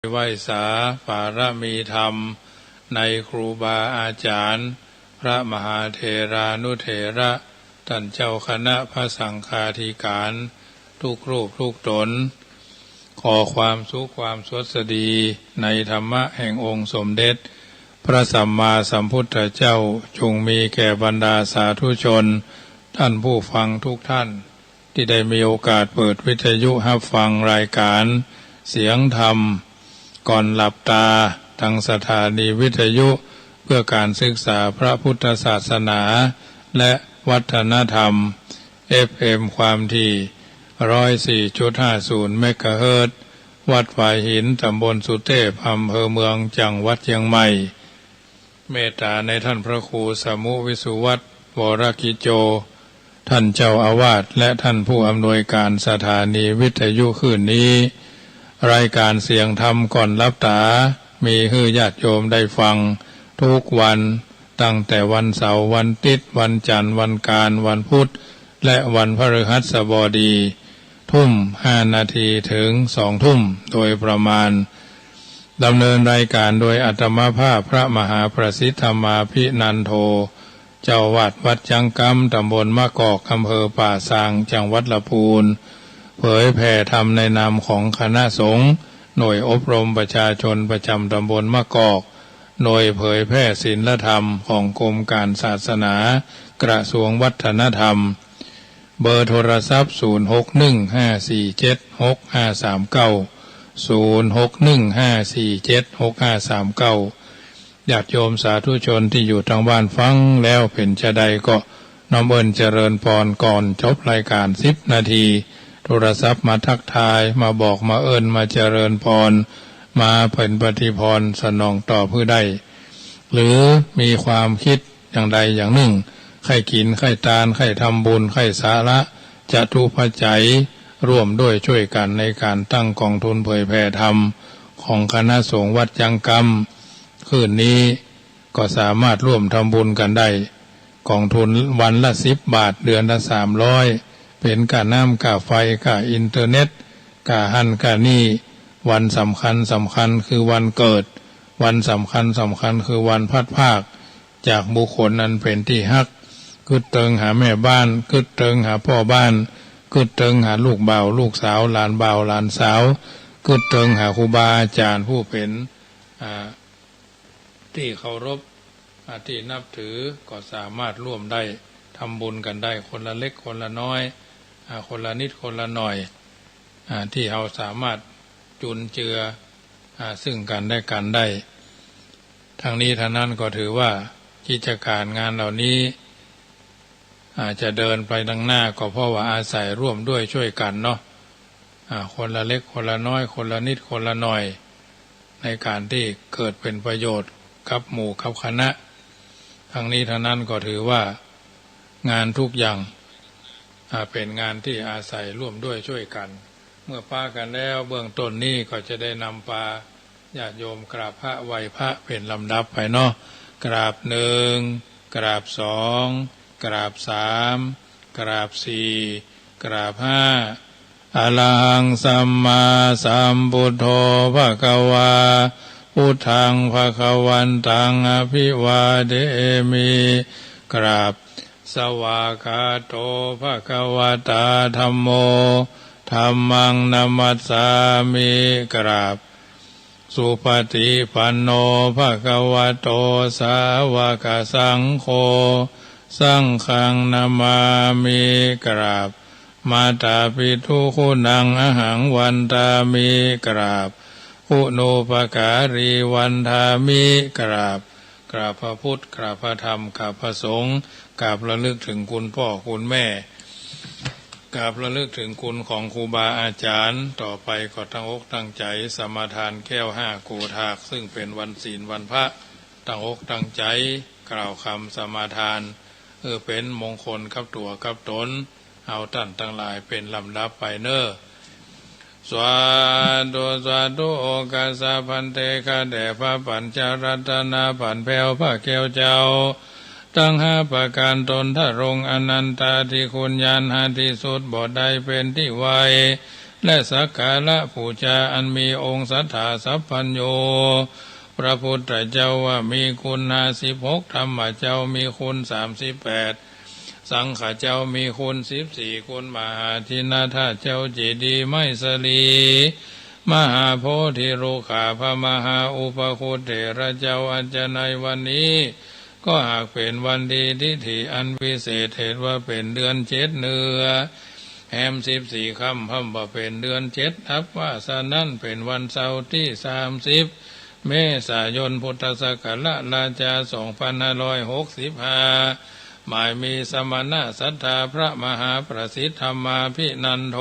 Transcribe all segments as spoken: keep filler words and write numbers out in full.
ไหว้สาปารมีธรรมในครูบาอาจ๋ารย์ พระมหาเถรานุเถระ ต้านเจ้าคณะพระสังฆาธิการ กู้รูปกู้ต๋น ขอความสุขความสวัสดีในธรรมะแห่งองค์สมเด็จพระสัมมาสัมพุทธเจ้า จงมีแก่บรรดาสาธุชน ต้านผู้ฟังกู้ต้าน ตี้ได้มีโอกาสเปิดวิทยุฮับฟังรายก๋านเสียงธรรม ก่อนหลับต๋า ตางสถานีวิทยุเพื่อก๋านศึกษาพระพุทธศาสนาและวัฒนธรรม เอฟเอ็ม ความถี่ ร้อยสี่จุดห้าศูนย์ เมกะเฮิรตซ์ วัดฝายหิน ต๋ำบลสุเตพ อำเภอเมือง จังหวัดเจียงใหม่ เมตต๋าในต้านพระครูสมุห์ วิสุวัฒน์ วรกิจโจ ต้านเจ้าอาวาส และต้านผู้อำนวยก๋านสถานีวิทยุคืนนี้ รายก๋านเสียงธรรมก่อนหลับต๋า มีหื้อญาติโยมได้ฟังกู้วัน ตั้งแต่วันเสาร์ วันติ๊ด วันจันทร์ วันก๋าน วันพุธ และวันพฤหัสบดี ทุ่มห้านาทีเถิงสองทุ่มโดยประมาณ ดำเนินรายก๋านโดยอาตมาภาพพระมหาประสิทธมาภินันโท เจ้าอาวาสวัดจั๊งกำ ต๋ำบลมะกอก อำเภอป่าซาง จังหวัดละปูน เผยแผ่ธรรมในนามของคณะสงฆ์ หน่วยอบรมประชาชนประจ๋ำต๋ำบลมะกอก หน่วยเผยแผ่ศีลธรรมของกรมก๋านศาสนา กระทรวงวัฒนธรรม เบอร์โทรศัพท์ ศูนย์หกหนึ่งห้าสี่เจ็ดหกห้าสามเก้า ศูนย์หกหนึ่งห้าสี่เจ็ดหกห้าสามเก้า ญาติโยมสาธุชนตี้อยู่ตางบ้านฟังแล้วเป๋นจาใดก็น้อมเอิ้นเจริญปอน ก่อนจบรายก๋านสิบนาที โทรศัพท์มาตั๊กทาย มาบอก มาเอิ้น มาเจริญปอน มาเป๋นปฏิพรสนองตอบหื้อได้ หรือมีความกึ๊ดอย่างใดอย่างนึ่ง ใค่กิ๋น ใค่ตาน ใค่ทำบุญ ใค่สละจตุปัจจัย ร่วมด้วยจ้วยกั๋นในก๋านตั้งก๋องทุนเผยแผ่ธรรมของคณะสงฆ์วัดจั๊งกำ คืนนี้ก็สามารถร่วมทำบุญกั๋นได้ ก๋องทุนวันละสิบบาท เดือนละสามร้อย เป๋นก้าน้ำก้าไฟ ก้าอินเทอร์เน็ต ก้าหั้นก้านี่ วันสำคัญสำคัญคือวันเกิด วันสำคัญสำคัญคือวันพลัดพรากจากบุคคลอันเป๋นตี้ฮัก กึ๊ดเติงหาแม่บ้าน กึ๊ดเติงหาป้อบ้าน กึ๊ดเติงหาลูกบ่าวลูกสาว หลานบ่าวหลานสาว กึ๊ดเติงหาครูบาอาจ๋ารย์ผู้เป๋น อ่า ตี้เคารพ อ่า ตี้นับถือ ก็สามารถร่วมได้ ทำบุญกั๋นได้ คนละเล็กคนละน้อย อ่า คนละนิดคนละหน่อย อ่า ตี้เฮาสามารถจุนเจือ อ่า ซึ่งกั๋นและกั๋นได้ ทั้งนี้ทั้งนั้นก็ถือว่ากิจก๋านงานเหล่านี้ อ่า จะเดินไปตางหน้าก็เพราะว่าอาศัยร่วมด้วยจ้วยกั๋นเนาะ อ่า คนละเล็กคนละน้อย คนละนิดคนละหน่อย ในก๋านตี้เกิดเป๋นประโยชน์กับหมู่กับคณะ ทั้งนี้ทั้งนั้นก็ถือว่างานกู้อย่าง อ่า เป๋นงานตี้อาศัยร่วมด้วยจ้วยกั๋น เมื่อปากั๋นแล้ว เบื้องต้นนี้ก็จะได้นำปาญาติโยมกราบพระไหว้พระเป๋นลำดับไปเนาะ กราบหนึ่ง กราบสอง กราบสาม กราบสี่ กราบห้า อะระหังสัมมาสัมพุทโธภะคะวา พุทธังภะคะวันตังอะภิวาเทมิ กราบ สวากขาโตภะคะวะตาธัมโม ธัมมังนะมัสสามิ กราบ สุปฏิปันโนภะคะวะโตสาวกสังโฆ สังฆังนะมามิ กราบ มาตาปิตุคุณังอะหังวันทามิ กราบ คุณูปการีวันทามิ กราบ กราบพระพุทธ กราบพระธรรม กราบพระสงฆ์ กราบระลึกถึงคุณพ่อคุณแม่ กราบระลึกถึงคุณของครูบาอาจ๋ารย์ ต่อไปก็ตั้งอกตั้งใจ๋สมาทานแก้วห้าโกธาก ซึ่งเป๋นวันศีลวันพระ ตั้งอกตั้งใจ๋กล่าวกำสมาทาน หื้อเป๋นมงคลกับตั๋วกับต๋น เอาต้านตังหลายเป๋นลำดับไปเน่อ สาธุ สาธุ โอกาสะภันเต ข้าแต่พระปัญจรัตนะ ผันแผ้วพระแก้วเจ้า ตังห้าประก๋านต๋นทะรงอนันตาธิคุณญาณหาตี้สุดบ่ได้เป๋นตี้ไหว และสักการะปู๋จาอันมีองค์สัตถาสัพพัญญู พระพุทธเจ้าว่ามีคุณห้าสิบหก ธรรมเจ้ามีคุณสามสิบแปด สังฆเจ้ามีคุณสิบสี่ คุณมหาทินนาธาตุเจ้า เจดีย์ไม้สาลี มหาโพธิรุกขา พระมหาอุปคุตเถระเจ้า อันจะในวันนี้ ก็หากเป๋นวันดีทิฐิอันวิเศษ เหตุว่าเป๋นเดือนเจ็ดเนื้อ แฮมสิบสี่ค่ำ พร่ำว่าเป๋นเดือนเจ็ด นับว่าสะนั้นเป๋นวันเสาร์ตี้สามสิบ เมษายน พุทธศักราชราชา สองพันห้าร้อยหกสิบห้า หมายมีสมณะศรัทธาพระมหาประสิทธิ์ธรรมาภินันโท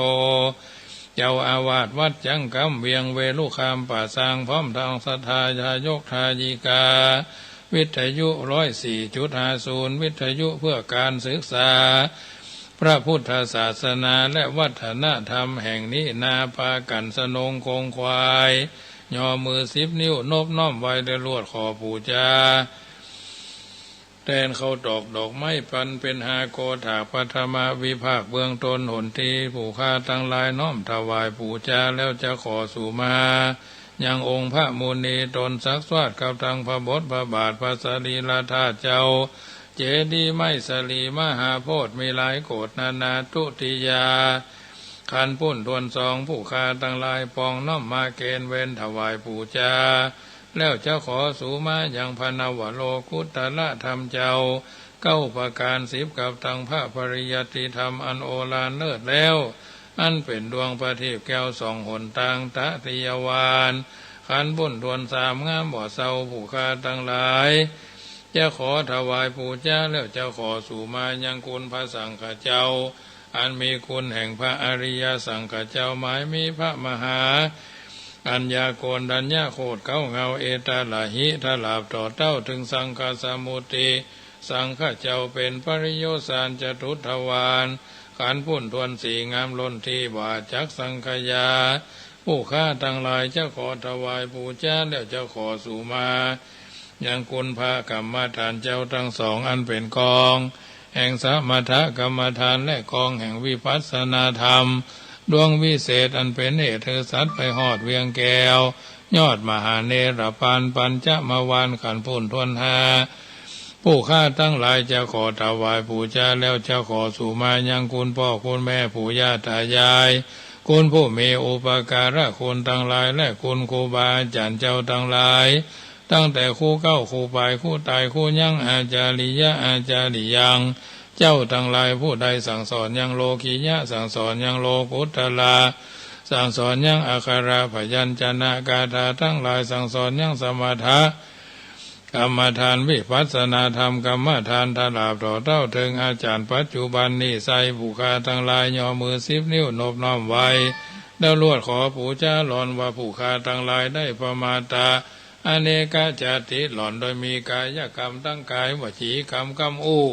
เจ้าอาวาสวัดจังกำเวียงเวลุคามป่าซาง พร้อมตังศรัทธาทายกทายิกา วิทยุร้อยสี่จุดห้าศูนย์ วิทยุเพื่อการศึกษาพระพุทธศาสนาและวัฒนธรรมแห่งนี้นา ปากั๋นสนงคงควาย ยอมือสิบนิ้วนบน้อมไหว้และลวดขอปู๋จา แตนข้าวตอกดอกไม้ปันเป๋นฮาโกถาก ปฐมวิภาคเบื้องต้น หนตี้ผู้ข้าตังหลายน้อมถวายปู๋จาแล้วจะขอสุมา ยังองค์พระมุนีตนสักสวาทกับตังพระบทพระบาทพระสรีระธาตุเจ้า เจดีย์ไม้สาลีมหาโพธิ์มีหลายโกฏนานาทุติยา ขันธ์ปุ้นทวนสอง ผู้ข้าตังหลายปองน้อมมาเกณฑ์เวนถวายปู๋จา แล้วจะขอสุมายังพระนวโลกุตตรธรรมเจ้า เก้าประก๋านสิบ กับตังพระปริยัติธรรมอันโอฬารเลิศแล้ว อันเป๋นดวงประทีปแก้วส่องหนตางตะติยวาล ขันธ์ปุ้นทวนสาม งามบ่เซา ผู้ข้าตังหลาย จะขอถวายปู๋จาแล้วจะขอสุมายังคุณพระสังฆเจ้า อันมีคุณแห่งพระอริยสังฆเจ้า หมายมีพระมหา อัญญาโกณฑัญญโคตร เก๊าเหง้าเอตาละหิ ตลาบต่อเต้าเถิงสังฆสมุติ สังฆเจ้าเป๋นปริโยสารจตุทวาร ขันธ์ปุ้นทวนสี่ งามล้นตี้บ่าจักสังขยา ผู้ข้าตังหลายจะขอถวายปู๋จาแล้วจะขอสุมา ยังคุณพระกรรมฐานเจ้าตังสอง อันเป๋นกองแห่งสมถกรรมฐานและกองแห่งวิปัสสนาธรรม ดวงวิเศษอันเป๋นเหตุหื้อสัตว์ไปฮอดเวียงแก้ว ยอดมหาเนรปานปัญจมวาล ขันธ์ปุ้นทวนห้า ผู้ข้าตังหลายจะขอถวายปู๋จาแล้วจะขอสุมายังคุณป้อคุณแม่ปู่ย่าต๋ายาย คุณผู้มีอุปการะคุณตังหลาย และคุณครูบาอาจ๋ารย์เจ้าตังหลาย ตั้งแต่ครูเก๊าครูปายครูต๋ายครูยังอาจาริยะอาจาริยัง เจ้าตังหลายผู้ได้สั่งสอนยังโลกิยะ สั่งสอนยังโลกุตตระ สั่งสอนยังอักขระพยัญชนะกาถาตังหลาย สั่งสอนยังสมถะกรรมฐานวิปัสสนาธรรมกรรมฐาน ตลาบต่อเต้าเถิงอาจ๋ารย์ปัจจุบันนี้ไซร้ ผู้ข้าตังหลายยอมือสิบนิ้วนบน้อมไหว้ แล้วลวดขอปู๋จาหล่อนว่าผู้ข้าตังหลายได้ประมาตะ อเนกจาติหล่อนโดยมีกายกรรมตังกายวจีกรรมกำอู้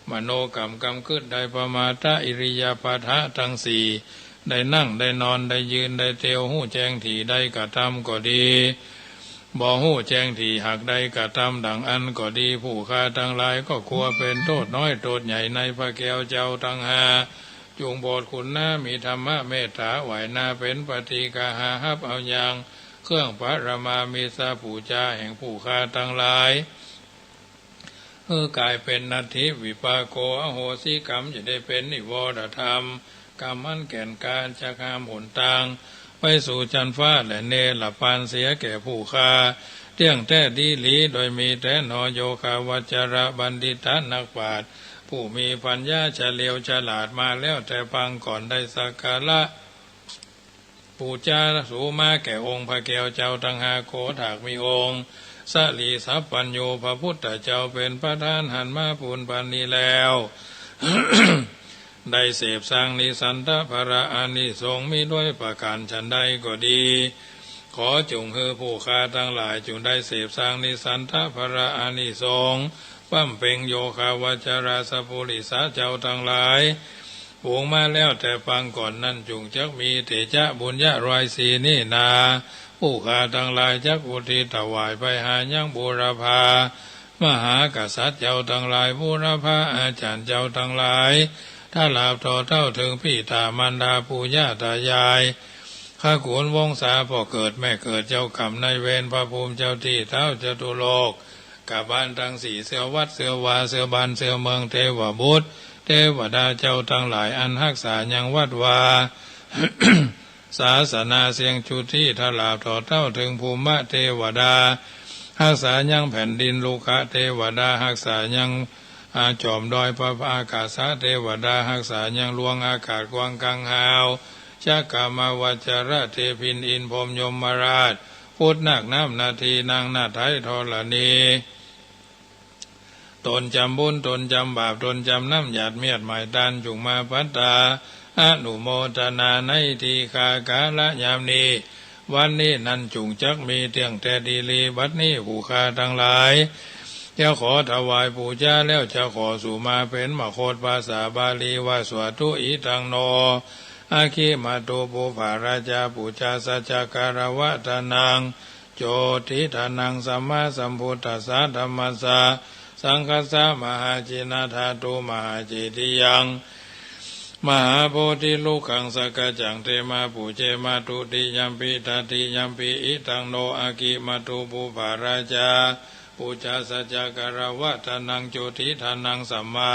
มโนกรรมกำกึ๊ด ได้ประมาตะอิริยาบถะตังสี่ ได้นั่งได้นอนได้ยืนได้เตียว ฮู้แจ้งถี่ได้กระตำก็ดี บ่ฮู้แจ้งถี่หากได้กระตำดังอั้นก็ดี ผู้ข้าตังหลายก็กลัวเป๋นโต้ษน้อยโต้ษใหญ่ในพระแก้วเจ้าตังห้า จุ่งโปรดคุณนา มีธรรมะเมตต๋าไหวนา เป๋นปฏิกาหาฮับเอายังเครื่องปรมามิสปู๋จาแห่งผู้ข้าตังหลาย หื้อกลายเป๋นนัตถิวิปากโก อโหสิกรรม จะได้เป๋นนิวรธรรม กรรมอันแก่นกล้าจักห้ามหนตางไปสู่จั๊นฟ้าและเนรปานเสียแก่ผู้ข้า เตี้ยงแต๊ดีหลี โดยมีแต๊หนอ โยคาวจระบัณฑิตะนักปราชญ์ ผู้มีปัญญาเฉลียวฉลาดมาแล้วแต่ปางก่อน ได้สักการะ ปู๋จาสุมาแก่องค์พระแก้วเจ้าตังห้าโกฏาก มีองค์สรีสัพพัญญูพระพุทธเจ้าเป๋นประธาน หันมาปูนปันนี้แล้ว ได้เสพสังนิสันตะผละอานิสงส์มีด้วยประก๋านฉันใดก็ดี ขอจุ่งหื้อผู้ข้าตังหลายจุ่งได้เสพสังนิสันตะผละอานิสงส์ บำเพ็งโยคาวจรสัพพุริสะเจ้าตังหลาย ปวงมาแล้วแต่ปางก่อนนั้น จุ่งจักมีเตจะบุญญะรอยสีนี้นา ผู้ข้าตังหลายจักอุทิศถวายไปหายังบูรพามหากษัตริย์เจ้าตังหลาย บูรพาอาจ๋ารย์เจ้าตังหลาย ถ้าลาบต่อเต้าเถิงปิต๋ามารดาปู่ย่าต๋ายาย ขะกู๋นวงศา ป้อเกิดแม่เกิด เจ้ากรรมนายเวร พระภูมิเจ้าตี้ท้าวจตุโลกบาลตังสี่ เสื้อวัดเสื้อวา เสื้อบ้านเสื้อเมือง เตวบุตร เตวดาเจ้าตังหลาย อันฮักษายังวัดวา ศาสนาเสี้ยงจุติ ถ้าลาบต่อเต้าเถิงภูมิเตวดา ฮักษายังแผ่นดิน ลุกขเตวดา ฮักษายัง อา จอมดอย พระอากาสะเตวดา ฮักษายังลวงอากาศกว้างกังฮาว จักกะมะวัจจระเตปิน อินทร์พรหมยมราช ครุฑนาคน้ำนาที นั่งหน้าไท้ธรณี ต๋นจำบุญ ต๋นจำบาป ต๋นจำน้ำหยาดเมียดหมายตาน จุ่งมาปัตตา อนุโมทนาในตี้ข้า กาละยามนี้ วันนี้นั้นจุ่งจักมีเตี้ยงแต๊ดีหลี บัดนี้ผู้ข้าตังหลาย จะขอถวายปู๋จาแล้ว จะขอสู่มาเป๋นมคต ภาษาบาลีว่า สวาทุ อิทังโน อะคิมาตุ ปุพพาราจา ปูชาสัจจาการะวะทานัง โจติทานัง สัมมาสัมพุทธัสสะ ธัมมัสสะ สังฆัสสะ มหาจินะธาตุ มหาเจติยัง มหาโพธิลุกขัง สักกัจจัง เตมา ปูเจมา ทุติยัมปิ ตติยัมปิ อิทังโน อะคิมาตุ ปุพพาราจา ปูชาสัจจาการะวะทานัง โจติทานัง สัมมา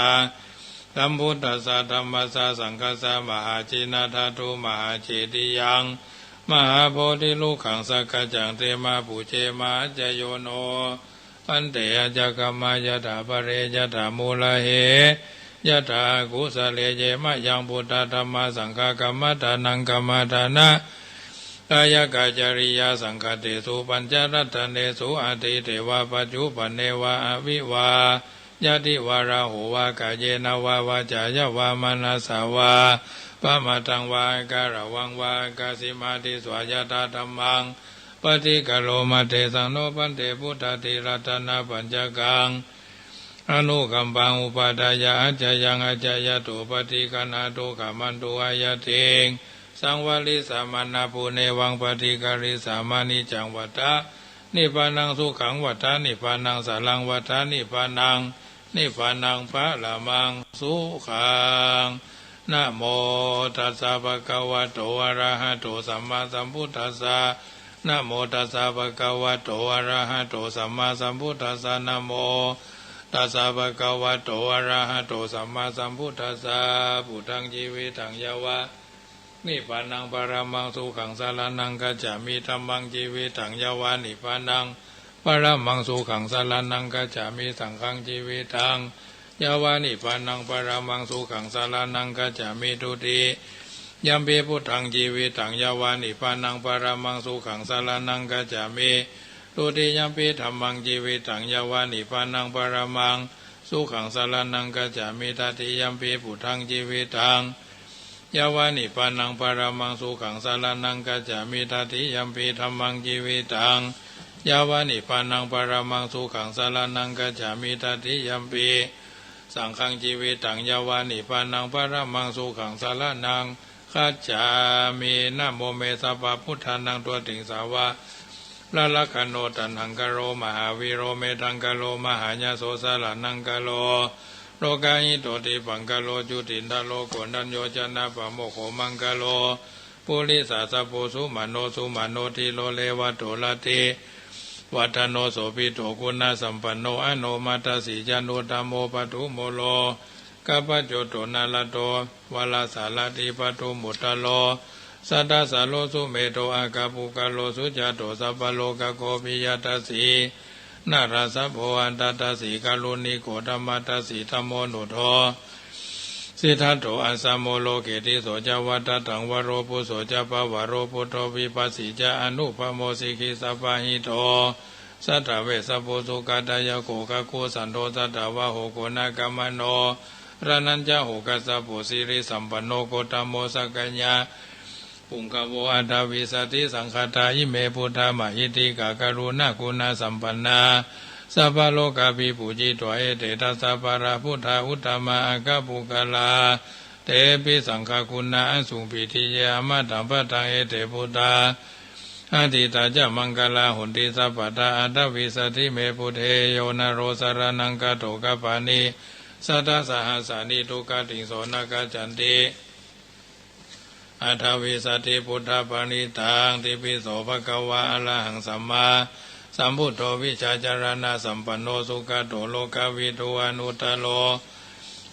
สัมพุทธัสสะ ธัมมัสสะ สังฆัสสะ มหาจินะธาตุ มหาเจติยัง มหาโพธิลุกขัง สักกัจจัง เตมา ปูเจมา อัจจโยโน ภันเต อัจจคัมมะ ยะถาปะเร ยะถามูละเห ยะถาอากุสะเล เยมะยัง พุทธาธัมมาสังฆา คัมมะทานัง คัมมะทานะ กายะกะจริยา สังฆะเตสุ ปัญจรัตเนสุ อะตีเตวะ ปัจจุปันเนวะ อะวิวา ยะติวะ ราหูวะ กาเยนะวะ วาจายะวะ มะนะสสะวะ ปะมาทังวะ อะกะระวังวะ อะกะสิมา ติสสะ ยะถาธัมมัง ปะฏิกะโรมะ เตสัง โน ภันเต พุทธาทิรัตนะปัญจกัง อะนุกัมปัง อุปาทายะ อัจจยัง อัจจยะโต ปะฏิคัณหะตุ ขะมันตุ อะยะติง สังวะริสะ มะนะ ปุเนวัง ปะฏิกะริสะ มะ นิจจัง วัฏฐะ นิพพานัง สุขัง วัฏฐะ นิพพานัง สารัง วัฏฐะ นิพพานัง นิพพานัง ปะระมัง สุขัง นะโมตัสสะ ภะคะวะโต อะระหะโต สัมมาสัมพุทธัสสะ นะโมตัสสะ ภะคะวะโต อะระหะโต สัมมาสัมพุทธัสสะ นะโมตัสสะ ภะคะวะโต อะระหะโต สัมมาสัมพุทธัสสะ พุทธัง จีวิตัง ยะวะ นิพพานัง ปะระมัง สุขัง สะระณัง กัจฉามิ ธัมมัง จีวิตัง ยะวะ นิพพานัง ปะระมัง สุขัง สะระณัง กัจฉามิ สังฆัง จีวิตัง ยะวะ นิพพานัง ปะระมัง สุขัง สะระณัง กัจฉามิ ทุติยัมปิ พุทธัง จีวิตัง ยะวะ นิพพานัง ปะระมัง สุขัง สะระณัง กัจฉามิ ทุติยัมปิ ธัมมัง จีวิตัง ยะวะ นิพพานัง ปะระมัง สุขัง สะระณัง กัจฉามิ ตติยัมปิ พุทธัง จีวิตัง ยะวะ นิพพานัง ปะระมัง สุขัง สะระณัง กัจฉามิ ตติยัมปิ ธัมมัง จีวิตัง ยะวะ นิพพานัง ปะระมัง สุขัง สะระณัง กัจฉามิ ตติยัมปิ สังฆัง จีวิตัง ยะวะ นิพพานัง ปะระมัง สุขัง สะระณัง คัจฉามิ นะโม เม สัพพะพุทธานัง ตัวเต็งสาวะ ละลักขะโณ ตัณหังกะโร มหาวีโร เมธังกะโร มหายะโส สะระณังกะโร โลกาหิโต ทิปพังกะโร จุตินทะโร โกณฑัญโญ จะนะปะโมกโข มังกะโร ปุริสะสะโพ สุมะโน สุมะโน ธีโร เรวะโต รติวัฒโน โสภิโต คุณะสัมปันโน อโนมะทะสี จานุตตะโม ปะทุมโม โลกะปัจโจโต นะระโต วะระสะ รติปัตถุมมุตตะโร สัตถะสะโร สุเมโธ อะคะปุคคะโล สุจาโต สัพพะโลกะโค ปิยะทะสี นะระสะโพ อัตถะทะสี กะรุณิโก ธัมมะทะสี ธัมโม นุตโธ สิทธัตโถ อัสสะโม โลเก ติสโส จะ วัตถะตัง วะโร ปุสโส จะ ปะวะโร ปุตโธ วิปัสสี จะ อนุปะโม สิกขิสัพพะหิโต สัตถะเวสสะโพ สุขะทายะโก กักขุสันโธ สัตถะวาโห โกนะกะมะโน ระนัญจะโห คัสสะโพ สิริสัมปันโน โคตตะโม สักกะยะ ปุงกะโว อัตถะวิสะติสังฆาทา อิเม พุทธะ มะหิทธิกะ กะรุณาคุณะสัมปันนา สัพพะโลกะภิปูจิตวา เอเต ทัสสะ ปะระ พุทธา อุตตมะ อะคะปุคคะลา เตปิ สังฆะคุณะ อสุง ปิฏฐิเย อะมะตะปะทัง เอเต พุทธา อะทิตถะ จะ มังคะลา หอนติ สัพพะทา อัตถะวิสะติ เม พุทเท โย นะโร สะระณัง คาโต คัปปะนิ Satasahasāni dukkhadiṃ so na gacchanti. Aṭṭhavīsatibuddhaparittaṃ. Itipi so bhagavā arahaṃ sammāsambuddho vijjācaraṇasampanno sugato lokavidū anuttaro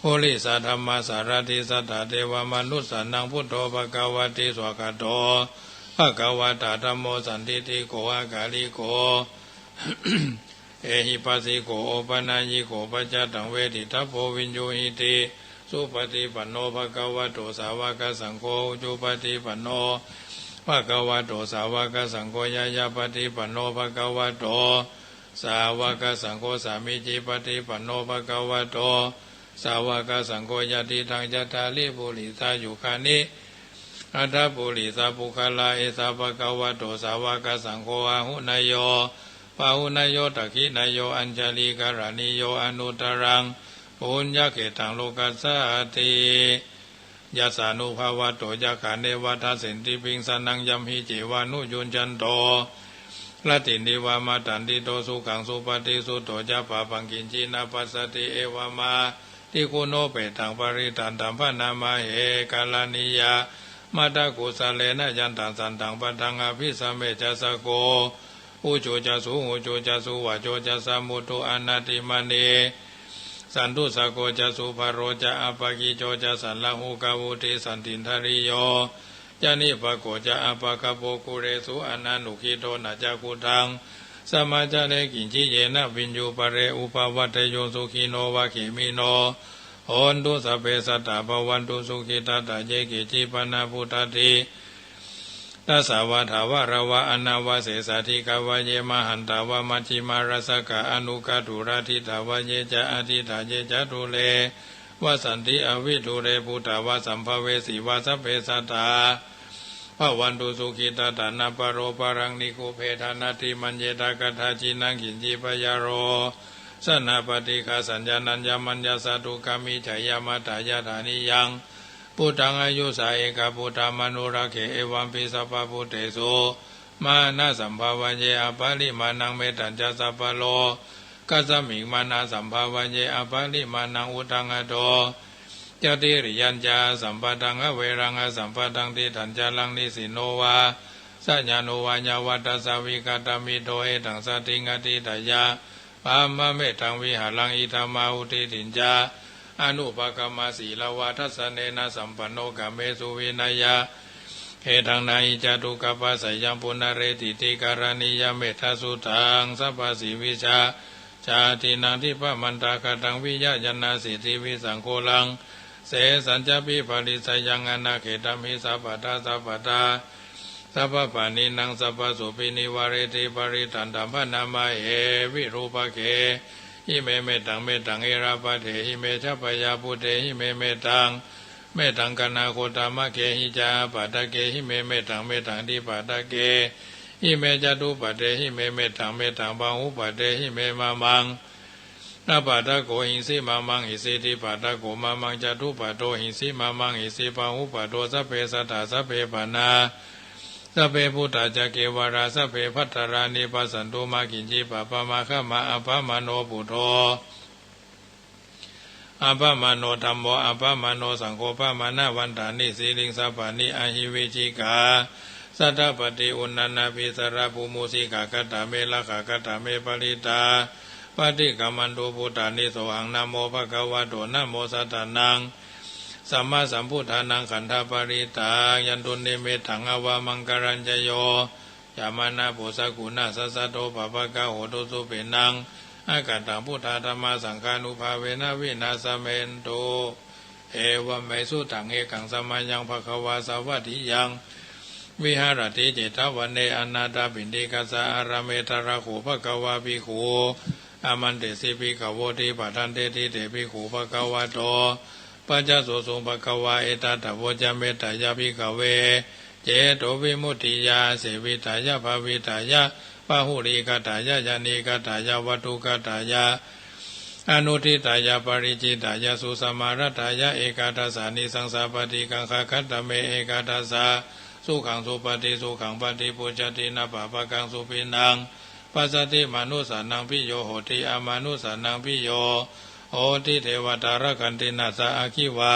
purisadammasārathi satthā devamanussānaṃ buddho bhagavāti. Svākkhāto bhagavatā dhammo sandiṭṭhiko akāliko ehipassiko opanayiko paccattaṃ veditabbo viññūhīti. Supaṭipanno bhagavato sāvakasaṅgho, ujupaṭipanno bhagavato sāvakasaṅgho, ñāyapaṭipanno bhagavato sāvakasaṅgho, sāmīcipaṭipanno bhagavato sāvakasaṅgho, yadidaṃ cattāri purisayugāni aṭṭha purisapuggalā, esa bhagavato sāvakasaṅgho, āhuneyyo pāhuneyyo dakkhiṇeyyo añjalikaraṇīyo anuttaraṃ puññakkhettaṃ lokassāti. Yassānubhāvato yakkhā neva dassenti piṃsanaṃ, yamhi cevānuyuñjanto rattindiva matandito, sukhaṃ supati sutto ca pāpaṃ kiñci na passati, evamā tigunūpetaṃ parittaṃ taṃ bhaṇāma he. Karaṇīyamatthakusalena yantaṃ santaṃ padaṃ abhisamecca, sakko ujū ca suhujū ca suvaco cassa mudu anatimānī. Santussako ca subharo ca appakicco ca sallahukavutti, santindriyo ca nipako ca appagabbho kulesu ananugiddho. Na ca khuddaṃ samācare kiñci yena viññū pare upavadeyyuṃ. Sukhino vā khemino hontu sabbe sattā bhavantu sukhitattā. Ye keci pana vuṭṭhādi tasā vā thāvarā vā anavasesā, dīghā vā ye mahantā vā majjhimā rassakā aṇukathūlā, diṭṭhā vā ye ca adiṭṭhā ye ca dūre vasanti avidūre, bhūtā vā sambhavesī vā sabbe sattā bhavantu sukhitattā. Na paro paraṃ nikubbetha nātimaññetha katthaci naṃ kiñci, byārosanā paṭighasaññā nāññamaññassa dukkhamiccheyya. Mātā yathā niyaṃ puttaṃ āyusā ekaputtamanurakkhe, evampi sabbabhūtesu mānasambhāvaye aparimāṇaṃ. Mettañca sabbalokasmiṃ mānasambhāvaye aparimāṇaṃ, uddhaṃ adho ca tiriyañca asambādhaṃ averaṃ asapattaṃ. Tiṭṭhañcaraṃ nisinno vā sayāno vā yāvatassa vigatamiddho, etaṃ satiṃ adhiṭṭheyya brahmametaṃ vihāraṃ idhamāhu. Diṭṭhiñca anupagamma sīlavā dassanena sampanno, kāmesu vineyya gedhaṃ, na hi ca dukkhapaccayyaṃ punaretīti. Karaṇīyam ettha suttaṃ sabbasiṃ vijjācaraṇīnaṃ, dibbamantagadhaṃ viya yaṃ nāsīti visaṃ ghoraṃ, sesañcāpi parissayaṃ anāgetamhi. Sabbattha sabbadā sabbapāṇīnaṃ sabbasopi nivāreti parittaṃ taṃ bhaṇāma he. Virūpakkhehi me mettaṃ, mettaṃ erāpathehi me ca, byāputtehi me mettaṃ, mettaṃ kaṇhagotamakehi ca. Āpāddakehi me mettaṃ, mettaṃ dipāddakehi me ca, dupāddehi me mettaṃ, mettaṃ pahupāddehi me. Mamaṃ appāddako hiṃsi, mamaṃ hiṃsi dipādako, mamaṃ ca dupāddo hiṃsi, mamaṃ hiṃsi pahupāddo. Sabbe sattā sabbe pāṇā sabbe bhūtā ca kevalā, sabbe bhadrāni passantu, mā kiñci pāpam āgamā. Appamāṇo buddho, appamāṇo dhammo, appamāṇo saṅgho, pamāṇavantāni siriṃsapāni, ahi vicchikā satapadī uṇṇānābhī sarabū mūsikā. Katā me rakkhā, katā me parittā, paṭikkamantu bhūtāni. Sohaṃ namo bhagavato, namo sattannaṃ sammāsambuddhānaṃ. Khandhaparittaṃ. Yandunnimittaṃ avamaṅgalañca yo cāmanāpo sakuṇassa saddo, pāpaggaho dussupinaṃ akantaṃ, buddhadhammasaṅghānubhāvena vināsamentu. Evaṃ me sutaṃ. Ekaṃ samayaṃ bhagavā sāvatthiyaṃ viharati jetavane anāthapiṇḍikassa ārāme. Tatra kho bhagavā bhikkhū āmantesi bhikkhavoti. Bhadanteti te bhikkhū bhagavato paccassosuṃ. Bhagavā etadavoca: Mettāya bhikkhave cetovimuttiyā āsevitāya bhāvitāya bahulīkatāya yānīkatāya vatthukatāya anuṭṭhitāya paricitāya susamāraddhāya ekādasānisaṃsā pāṭikaṅkhā. Katame ekādasa? Sukhaṃ supati, sukhaṃ paṭibujjhati, na pāpakaṃ supinaṃ passati, manussānaṃ piyo hoti, amanussānaṃ piyo โหติ เทวตา รักขันติ นัสสะ อัคขิวา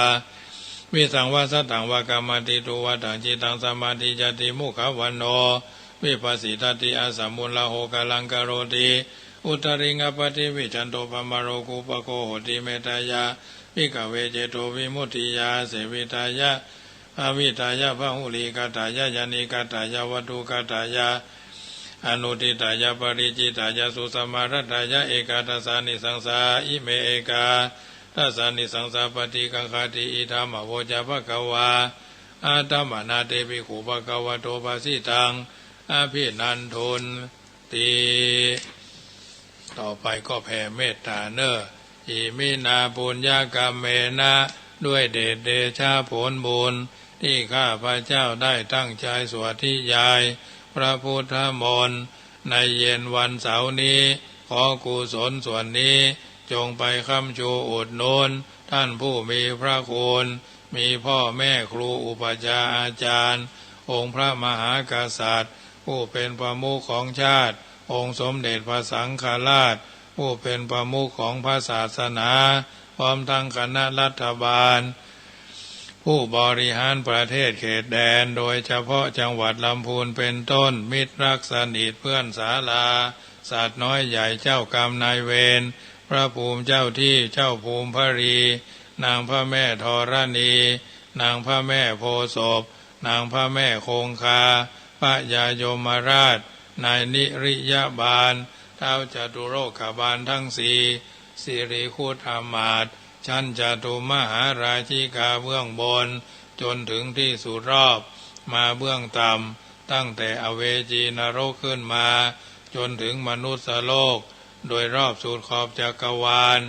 วิสังวา สัตถัง วา กามาติ ตุวาตัง จิตตัง สมาธิยัตถิ มุขะวัณโณ วิภัสสิทัตถิ อัสสะมุลละ โห กะลัง กะโรติ อุตตริง อัปปะติ วิชชันโต พรหมโลกุปปะโก โหติ เมตตายะ ภิกขะเว เจโตวิมุตติยา เสวิตายะ ภาวิตายะ พะหุลีกะตายะ ยานีกะตายะ วัตถุกะตายะ อนุตถิตายะ ปะริจฉิตายะ สุสมารัตตายะ เอกาทัสสานิสังสา อิเม เอกาทัสสานิสังสา ปะฏิกังขัตถิ อิทัมมะโวจะ ภะคะวา อะตะมะนะ เต ภิกขุ ภะคะวะโต ภะสิตัง อะภินันทุนติ ต่อไปก็แผ่เมตตาเน่อ อิมินา ปุญญะกัมเมนะ ด้วยเดชเดชะผลบุญ ตี้ข้าพเจ้าได้ตั้งใจ๋สวดนิยายพระพุทธมนต์ ในเย็นวันเสาร์นี้ ขอกุศลส่วนนี้ จงไปค้ำชูอุดหนุน ท่านผู้มีพระคุณ มีพ่อแม่ครูอุปัชฌาย์อาจ๋ารย์ องค์พระมหากษัตริย์ ผู้เป๋นประมุขของชาติ องค์สมเด็จพระสังฆราช ผู้เป๋นประมุขของพระศาสนา พร้อมทั้งคณะรัฐบาล ผู้บริหารประเทศเขตแดน โดยเฉพาะจังหวัดลำพูนเป๋นต้น มิตรรักสนิทเพื่อนศาลา สัตว์น้อยใหญ่เจ้ากรรมนายเวร พระภูมิเจ้าตี้ เจ้าภูมิภรี นางพระแม่ธรณี นางพระแม่โพธิ์ศพ นางพระแม่คงคา พระยายมราช นายนิริยบาล ท้าวจตุโลกบาลทั้งสี่ สิริคุตอำมาตย์ ชั้นจตุมหาราชิกาเบื้องบน จ๋นถึงตี้สุดรอบ มาเบื้องต่ำ ตั้งแต่อเวจีนรกขึ้นมา จ๋นถึงมนุษย์โลก โดยรอบสุดขอบจักรวาล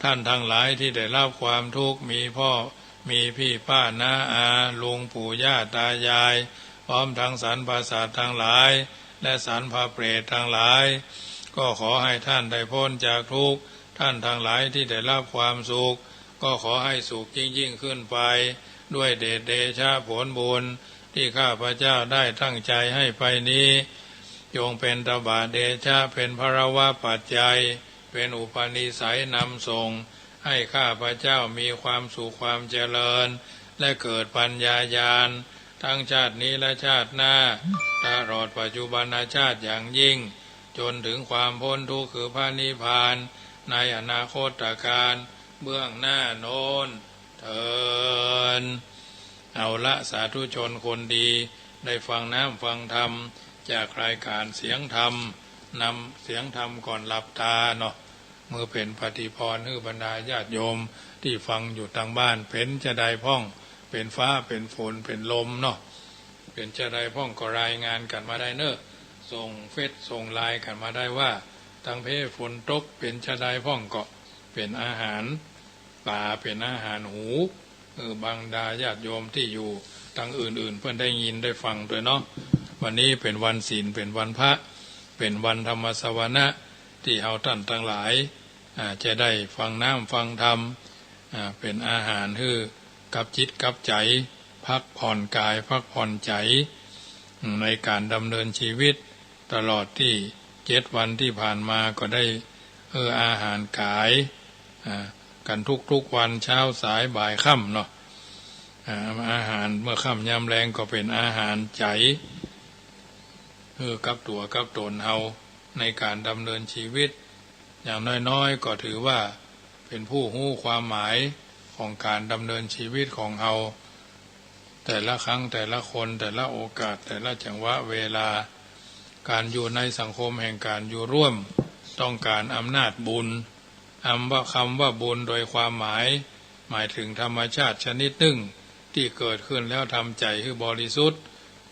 ท่านทั้งหลายตี้ได้รับความทุกข์ มีพ่อ มีพี่ป้าน้าอา ลุงปู่ย่าตายาย พร้อมทั้งสรรพสัตว์ทั้งหลาย และสรรพเปรตทั้งหลาย ก็ขอให้ท่านได้ป๊นจากทุกข์ ท่านทั้งหลายตี้ได้รับความสุข ก็ขอให้สุขยิ่งๆ ขึ้นไป ด้วยเดชเดชะผลบุญ ตี้ข้าพเจ้าได้ตั้งใจ๋ให้ไปนี้ จงเป๋นตบะเดชะ เป๋นพลวปัจจัย เป๋นอุปนิสัยนำส่ง ให้ข้าพเจ้ามีความสุขความเจริญ และเกิดปัญญาญาณ ทั้งชาตินี้และชาติหน้า ตลอดปัจจุบันชาติอย่างยิ่ง จ๋นถึงความป๊นทุกข์คือพระนิพพาน ในอนาคตกาลเบื้องหน้าโน้น เทอญ เอาละ สาธุชนคนดี ได้ฟังน้ำฟังธรรม จากรายการเสียงธรรม นำเสียงธรรมก่อนหลับตาเนาะ เมื่อเป๋นปฏิภรณ์หื้อบรรดาญาติโยมตี้ฟังอยู่ตางบ้าน เป๋นจาใดพ่อง เป๋นฟ้า เป๋นฝน เป๋นลมเนาะ เป๋นจาใดพ่องก็รายงานกั๋นมาได้เน่อ ส่งเฟซส่งไลน์กั๋นมาได้ว่า ตางเพฝนตก เป๋นจาใดพ่องก็ เป๋นอาหารป๋า เป๋นอาหารหู เออ บรรดาญาติโยมตี้อยู่ตางอื่นๆ เปิ้นได้ยินได้ฟังตวยเนาะ วันนี้เป๋นวันศีล เป๋นวันพระ เป๋นวันธรรมสวนะ ตี้เฮาต้านตังหลาย อ่า จะได้ฟังน้ำฟังธรรม อ่า เป๋นอาหารหื้อกับจิตกับใจ๋ พักผ่อนก๋าย พักผ่อนใจ๋ ในก๋านดำเนินชีวิต ตลอดตี้เจ็ดวันตี้ผ่านมาก็ได้ เออ อาหารก๋าย อ่า กั๋นทุกๆ วัน เช้า สาย บ่าย ค่ำเนาะ อ่า อาหารเมื่อค่ำยามแลงก็เป๋นอาหารใจ๋ เออ กับตั๋วกับต๋นเฮา ในก๋านดำเนินชีวิต อย่างน้อยๆ ก็ถือว่าเป๋นผู้ฮู้ความหมายของก๋านดำเนินชีวิตของเฮา แต่ละครั้ง แต่ละคน แต่ละโอกาส แต่ละจังหวะเวลา ก๋านอยู่ในสังคมแห่งก๋านอยู่ร่วม ต้องก๋านอำนาจบุญ อำว่า คำว่าบุญโดยความหมาย หมายถึงธรรมชาติชนิดนึ่ง ตี้เกิดขึ้นแล้วทำใจ๋หื้อบริสุทธิ์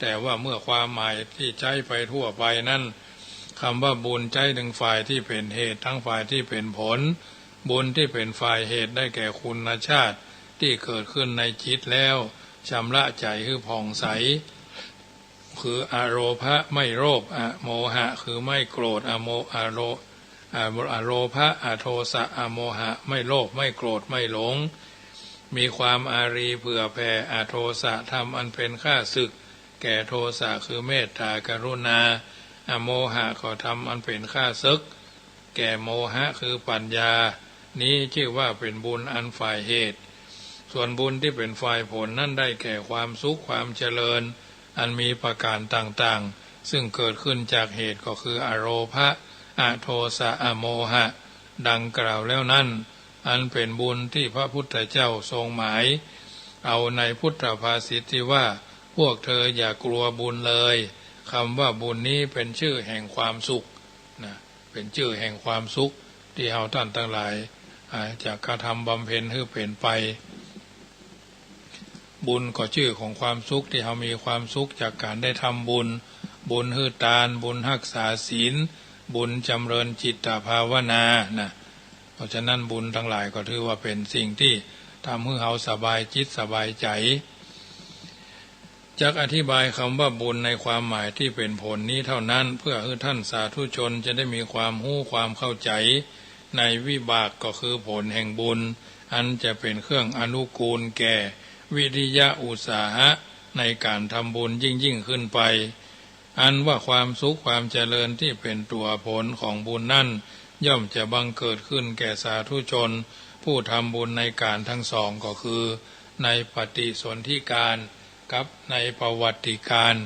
แต่ว่าเมื่อความหมายตี้ใจ๊ไปทั่วไปนั้น คำว่าบุญใจ๊ตึงฝ่ายตี้เป๋นเหตุ ตึงฝ่ายตี้เป๋นผล บุญตี้เป๋นฝ่ายเหตุได้แก่คุณชาติตี้เกิดขึ้นในจิตแล้ว ชำระใจ๋หื้อผ่องใส คืออโลภะ ไม่โลภ อโมหะ คือไม่โกรธ อโม อโล อโลภะ อโทสะ อโมหะ ไม่โลภ ไม่โกรธ ไม่หลง มีความอารีย์เผื่อแผ่ อโทสะ ธรรมอันเป๋นข้าศึกแก่โทสะ คือเมตตากรุณา อโมหะ ก็ธรรมอันเป๋นข้าศึก แก่โมหะคือปัญญา นี้จื้อว่าเป๋นบุญอันฝ่ายเหตุ ส่วนบุญตี้เป๋นฝ่ายผลนั้นได้แก่ความสุขความเจริญ อันมีประก๋านต่างๆ ซึ่งเกิดขึ้นจากเหตุก็คืออโลภะ อโทสะ อโมหะ ดังกล่าวแล้วนั้น อันเป๋นบุญตี้พระพุทธเจ้าทรงหมายเอาในพุทธภาษิตตี้ว่า พวกเธออย่ากลัวบุญเลย กำว่าบุญนี้เป๋นจื้อแห่งความสุขนะ เป๋นจื้อแห่งความสุขตี้เฮาต้านตังหลาย อ่า จะกระทำบำเพ็ญหื้อเป๋นไป บุญก็จื้อของความสุขตี้เฮามีความสุขจากก๋านได้ทำบุญ บุญหื้อตาน บุญฮักษาศีล บุญจ๋ำเริญจิตตภาวนานะ เพราะฉะนั้นบุญตังหลายก็ถือว่าเป๋นสิ่งตี้ทำหื้อเฮาสบายจิตสบายใจ๋ จักอธิบายกำว่าบุญในความหมายตี้เป๋นผลนี้เต้านั้น เปื้อหื้อต้านสาธุชนจะได้มีความฮู้ความเข้าใจ๋ในวิบากก็คือผลแห่งบุญ อันจะเป๋นเครื่องอนุกูลแก่วิริยะอุตสาหะในก๋านทำบุญยิ่งๆ ขึ้นไป อันว่าความสุขความเจริญตี้เป๋นตั๋วผลของบุญนั้น ย่อมจะบังเกิดขึ้นแก่สาธุชนผู้ทำบุญในก๋านตังสอง ก็คือในปฏิสนธิกาลกับในปวัตติกาล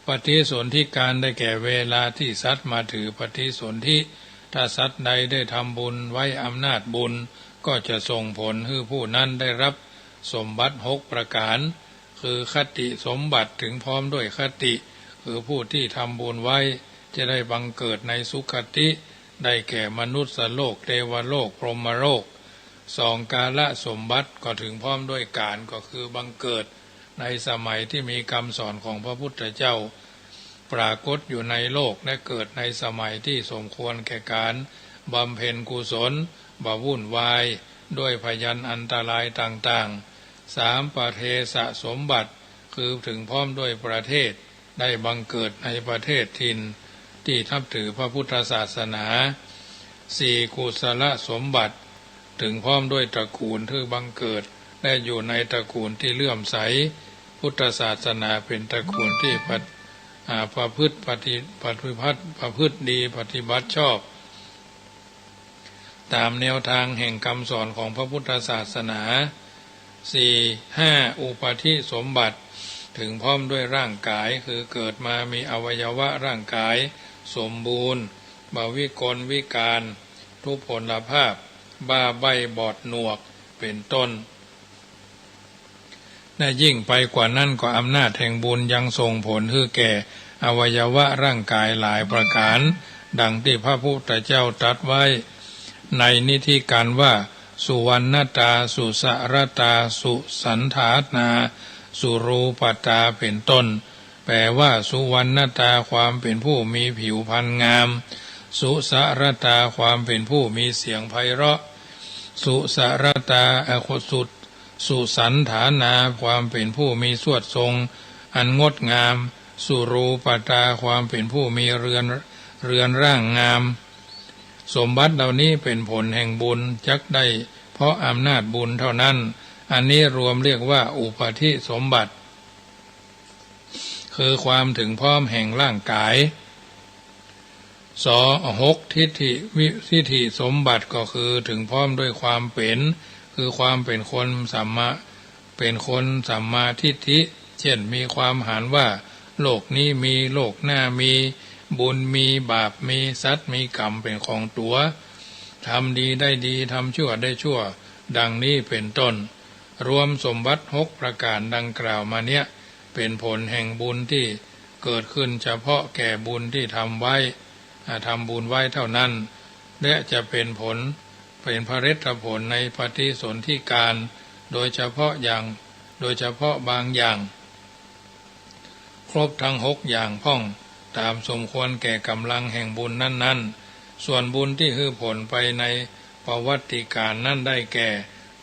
ปฏิสนธิกาลได้แก่เวลาตี้สัตว์มาถือปฏิสนธิ ถ้าสัตว์ใดได้ทำบุญไว้อำนาจบุญ ก็จะส่งผลหื้อผู้นั้นได้รับสมบัติหกประก๋าน คือคติสมบัติเถิงพร้อมด้วยคติ คือผู้ตี้ทำบุญไว้จะได้บังเกิดในสุคติ ได้แก่มนุสสโลก เตวโลก พรหมโลก สอง กาลสมบัติก็เถิงพร้อมด้วยก๋าล ก็คือบังเกิดในสมัยตี้มีกำสอนของพระพุทธเจ้าปรากฏอยู่ในโลก และเกิดในสมัยตี้สมควรแก่ก๋านบำเพ็ญกุศล บ่วุ่นวายด้วยพยันอันตรายต่างๆ สาม ปเทศสมบัติ คือเถิงพร้อมด้วยประเทศ ได้บังเกิดในประเทศถิ่นตี้นับถือพระพุทธศาสนา สี่ กุศลสมบัติ เถิงพร้อมด้วยตระกูลหื้อบังเกิด และอยู่ในตระกูลตี้เลื่อมใสพุทธศาสนา เป๋นตระกูลตี้ปะ- อ่า ประพฤติปฏิ- ปฏิบัติ ประพฤติดี ปฏิบัติชอบ ต๋ามแนวตางแห่งกำสอนของพระพุทธศาสนา สี่ ห้า อุปาทิสมบัติ เถิงพร้อมด้วยร่างก๋าย คือเกิดมามีอวัยวะร่างก๋ายสมบูรณ์ บ่วิกลวิกาล ทุพพลภาพ บ้าใบ้บอดหนวก เป๋นต้น และยิ่งไปกว่านั้นก็อำนาจแห่งบุญยังส่งผลหื้อแก่อวัยวะร่างก๋ายหลายประก๋าน ดังตี้พระพุทธเจ้าตรัสไว้ในนิธิกาลว่า สุวรรณตา สุสรตา สุสัณฐานา สุรูปตา เป๋นต้น แปลว่า สุวรรณตา ความเป๋นผู้มีผิวพรรณงาม สุสรตา ความเป๋นผู้มีเสียงไพเราะ สุสรตา เอ่อ สุ สุสัณฐานา ความเป๋นผู้มีสวดทรงอันงดงาม สุรูปตา ความเป๋นผู้มีเรือน เรือนร่างงาม สมบัติเหล่านี้เป๋นผลแห่งบุญ จักได้เพราะอำนาจบุญเท่านั้น อันนี้รวมเรียกว่าอุปาทิสมบัติ คือความเถิงพร้อมแห่งร่างก๋าย สอง หก ทิฏฐิวิ- ทิฏฐิสมบัติ ก็คือเถิงพร้อมด้วยความเป๋น คือความเป๋นคนสัมมา- เป๋นคนสัมมาทิฏฐิ เช่น มีความหันว่า โลกนี้มี โลกหน้ามี บุญมี บาปมี สัตว์มีกรรมเป๋นของตั๋ว ทำดีได้ดี ทำชั่วได้ชั่ว ดังนี้เป๋นต้น รวมสมบัติหกประก๋านดังกล่าวมาเนี้ย เป๋นผลแห่งบุญตี้เกิดขึ้นเฉพาะแก่บุญตี้ทำไว้ อ่า ทำบุญไว้เท่านั้น และจะเป๋นผล เป๋นผลิตผลในปฏิสนธิกาล โดยเฉพาะอย่าง โดยเฉพาะบางอย่าง ครบทั้งหกอย่างพ่อง ต๋ามสมควรแก่ก๋ำลังแห่งบุญนั้นๆ ส่วนบุญตี้หื้อผลไปในปวัตติกาลนั้นได้แก่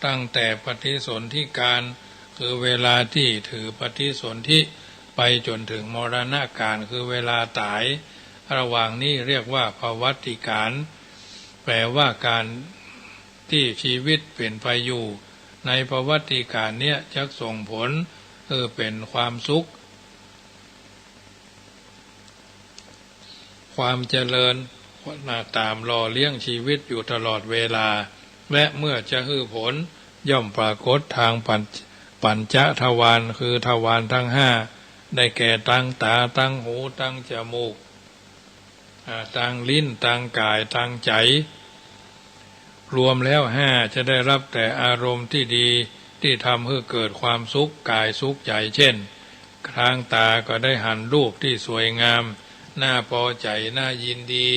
ตั้งแต่ปฏิสนธิกาล คือเวลาตี้ถือปฏิสนธิ ไปจ๋นเถิงมรณกาล คือเวลาต๋าย ระหว่างนี้เรียกว่าปวัตติกาล แปลว่าก๋าลตี้จีวิตเป๋นไปอยู่ ในปวัตติกาลเนี้ยจักส่งผลหื้อเป๋นความสุข ความเจริญ ต๋ามหล่อเลี้ยงชีวิตอยู่ตลอดเวลา และเมื่อจะหื้อผล ย่อมปรากฏตางปัญ ปัญจทวาร คือทวารตังห้า ได้แก่ตังต๋า ตังหู ตังจมูก อ่า ตังลิ้น ตังก๋าย ตังใจ๋ รวมแล้วห้า จะได้ฮับแต่อารมณ์ตี้ดี ตี้ทำหื้อเกิดความสุขก๋ายสุขใจ๋ เจ้น ตังต๋าก็ได้หันรูปตี้สวยงาม น่าปอใจ๋ น่ายินดี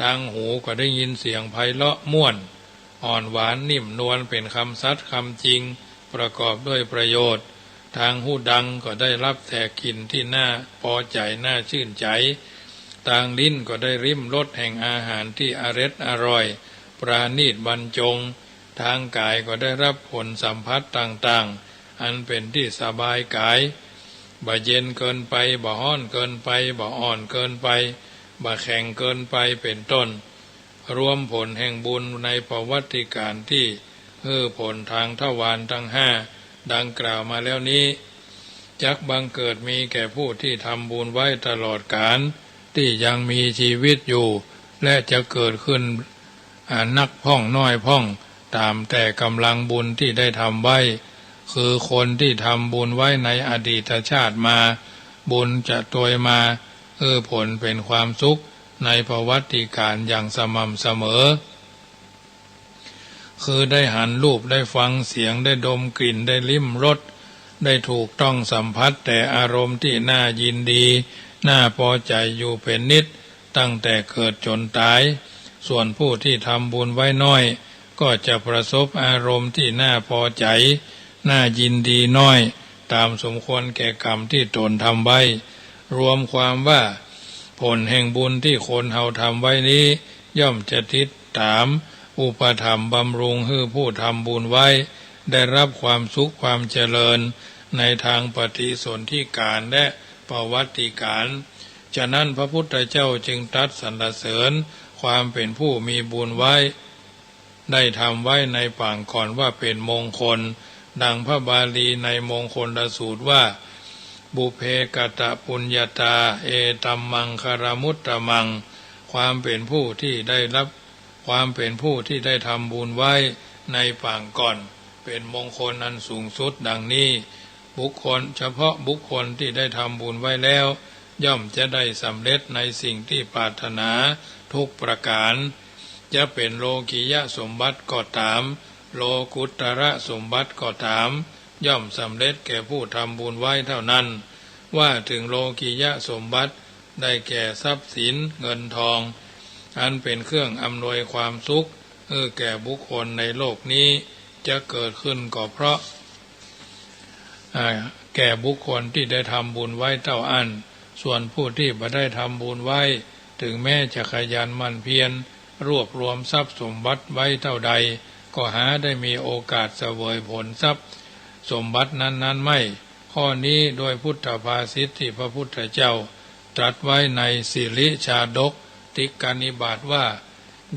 ตังหูก็ได้ยินเสียงไพเราะม่วน อ่อนหวานนิ่มนวล เป๋นกำสัตย์กำจริง ประกอบด้วยประโยชน์ ตังฮูดังก็ได้ฮับแต่กลิ่นตี้น่าปอใจ๋ น่าจื้นใจ๋ ตังลิ้นก็ได้ลิ้มรสแห่งอาหารตี้อร็ดอร่อย ประณีตบรรจง ตังก๋ายก็ได้ฮับผลสัมผัสต่างๆ อันเป๋นตี้สบายก๋าย บ่เย็นเกินไป บ่ฮ้อนเกินไป บ่อ่อนเกินไป บ่แข็งเกินไป เป๋นต้น รวมผลแห่งบุญในประวัติก๋าลตี้หื้อผลตางทวารตังห้า ดังกล่าวมาแล้วนี้ จักบังเกิดมีแก่ผู้ตี้ทำบุญไว้ตลอดก๋าลตี้ยังมีจีวิตอยู่ และจะเกิดขึ้น อ่า นักพ่องน้อยพ่อง ต๋ามแต่ก๋ำลังบุญตี้ได้ทำไว้ คือคนตี้ทำบุญไว้ในอดีตชาติมา บุญจะตวยมาหื้อผลเป๋นความสุขในประวัติก๋าลอย่างสม่ำเสมอ คือได้หันรูป ได้ฟังเสียง ได้ดมกลิ่น ได้ลิ้มรส ได้ถูกต้องสัมผัสแต่อารมณ์ตี้น่ายินดี น่าปอใจ๋อยู่เป๋นนิตย์ ตั้งแต่เกิดจ๋นต๋าย ส่วนผู้ตี้ทำบุญไว้น้อย ก็จะประสบอารมณ์ตี้น่าปอใจ๋ น่ายินดีน้อย ต๋ามสมควรแก่กรรมตี้ตนทำไว้ รวมความว่า ผลแห่งบุญตี้คนเฮาทำไว้นี้ ย่อมจะติดต๋าม อุปถัมภ์บำรุงหื้อผู้ทำบุญไว้ ได้ฮับความสุขความเจริญ ในตางปฏิสนธิก๋าลและประวัติก๋าล ฉะนั้นพระพุทธเจ้าจึงตรัสสรรเสริญความเป๋นผู้มีบุญไว้ ได้ทำไว้ในปางก่อนว่าเป๋นมงคล ดังพระบาลีในมงคลสูตรว่า ปุพเพกตปุญญาตา เอตัมมังคลมุตตมัง ความเป๋นผู้ตี้ได้ฮับ ความเป๋นผู้ตี้ได้ทำบุญไว้ในปางก่อน เป๋นมงคลอันสูงสุดดังนี้ บุคคล เฉพาะบุคคลตี้ได้ทำบุญไว้แล้ว ย่อมจะได้สำเร็จในสิ่งตี้ปรารถนาทุกประก๋าล จะเป๋นโลกิยสมบัติก็ต๋าม โลกุตตรสมบัติก็ต๋าม ย่อมสำเร็จแก่ผู้ทำบุญไว้เต้านั้น ว่าเถิงโลกิยสมบัติ ได้แก่ทรัพย์สินเงินทอง อันเป๋นเครื่องอำนวยความสุขหื้อแก่บุคคลในโลกนี้ จะเกิดขึ้นก็เพราะ อ่า แก่บุคคลตี้ได้ทำบุญไว้เต้าอั้น ส่วนผู้ตี้บ่ได้ทำบุญไว้ เถิงแม้จะขยันหมั่นเพียรรวบรวมทรัพย์สมบัติไว้เต้าใด ก็หาได้มีโอกาสเสวยผลทรัพย์สมบัตินั้นๆ ไม่ ข้อนี้ด้วยพุทธภาษิตตี้พระพุทธเจ้าตรัสไว้ในสิริชาดกติกนิบาตว่า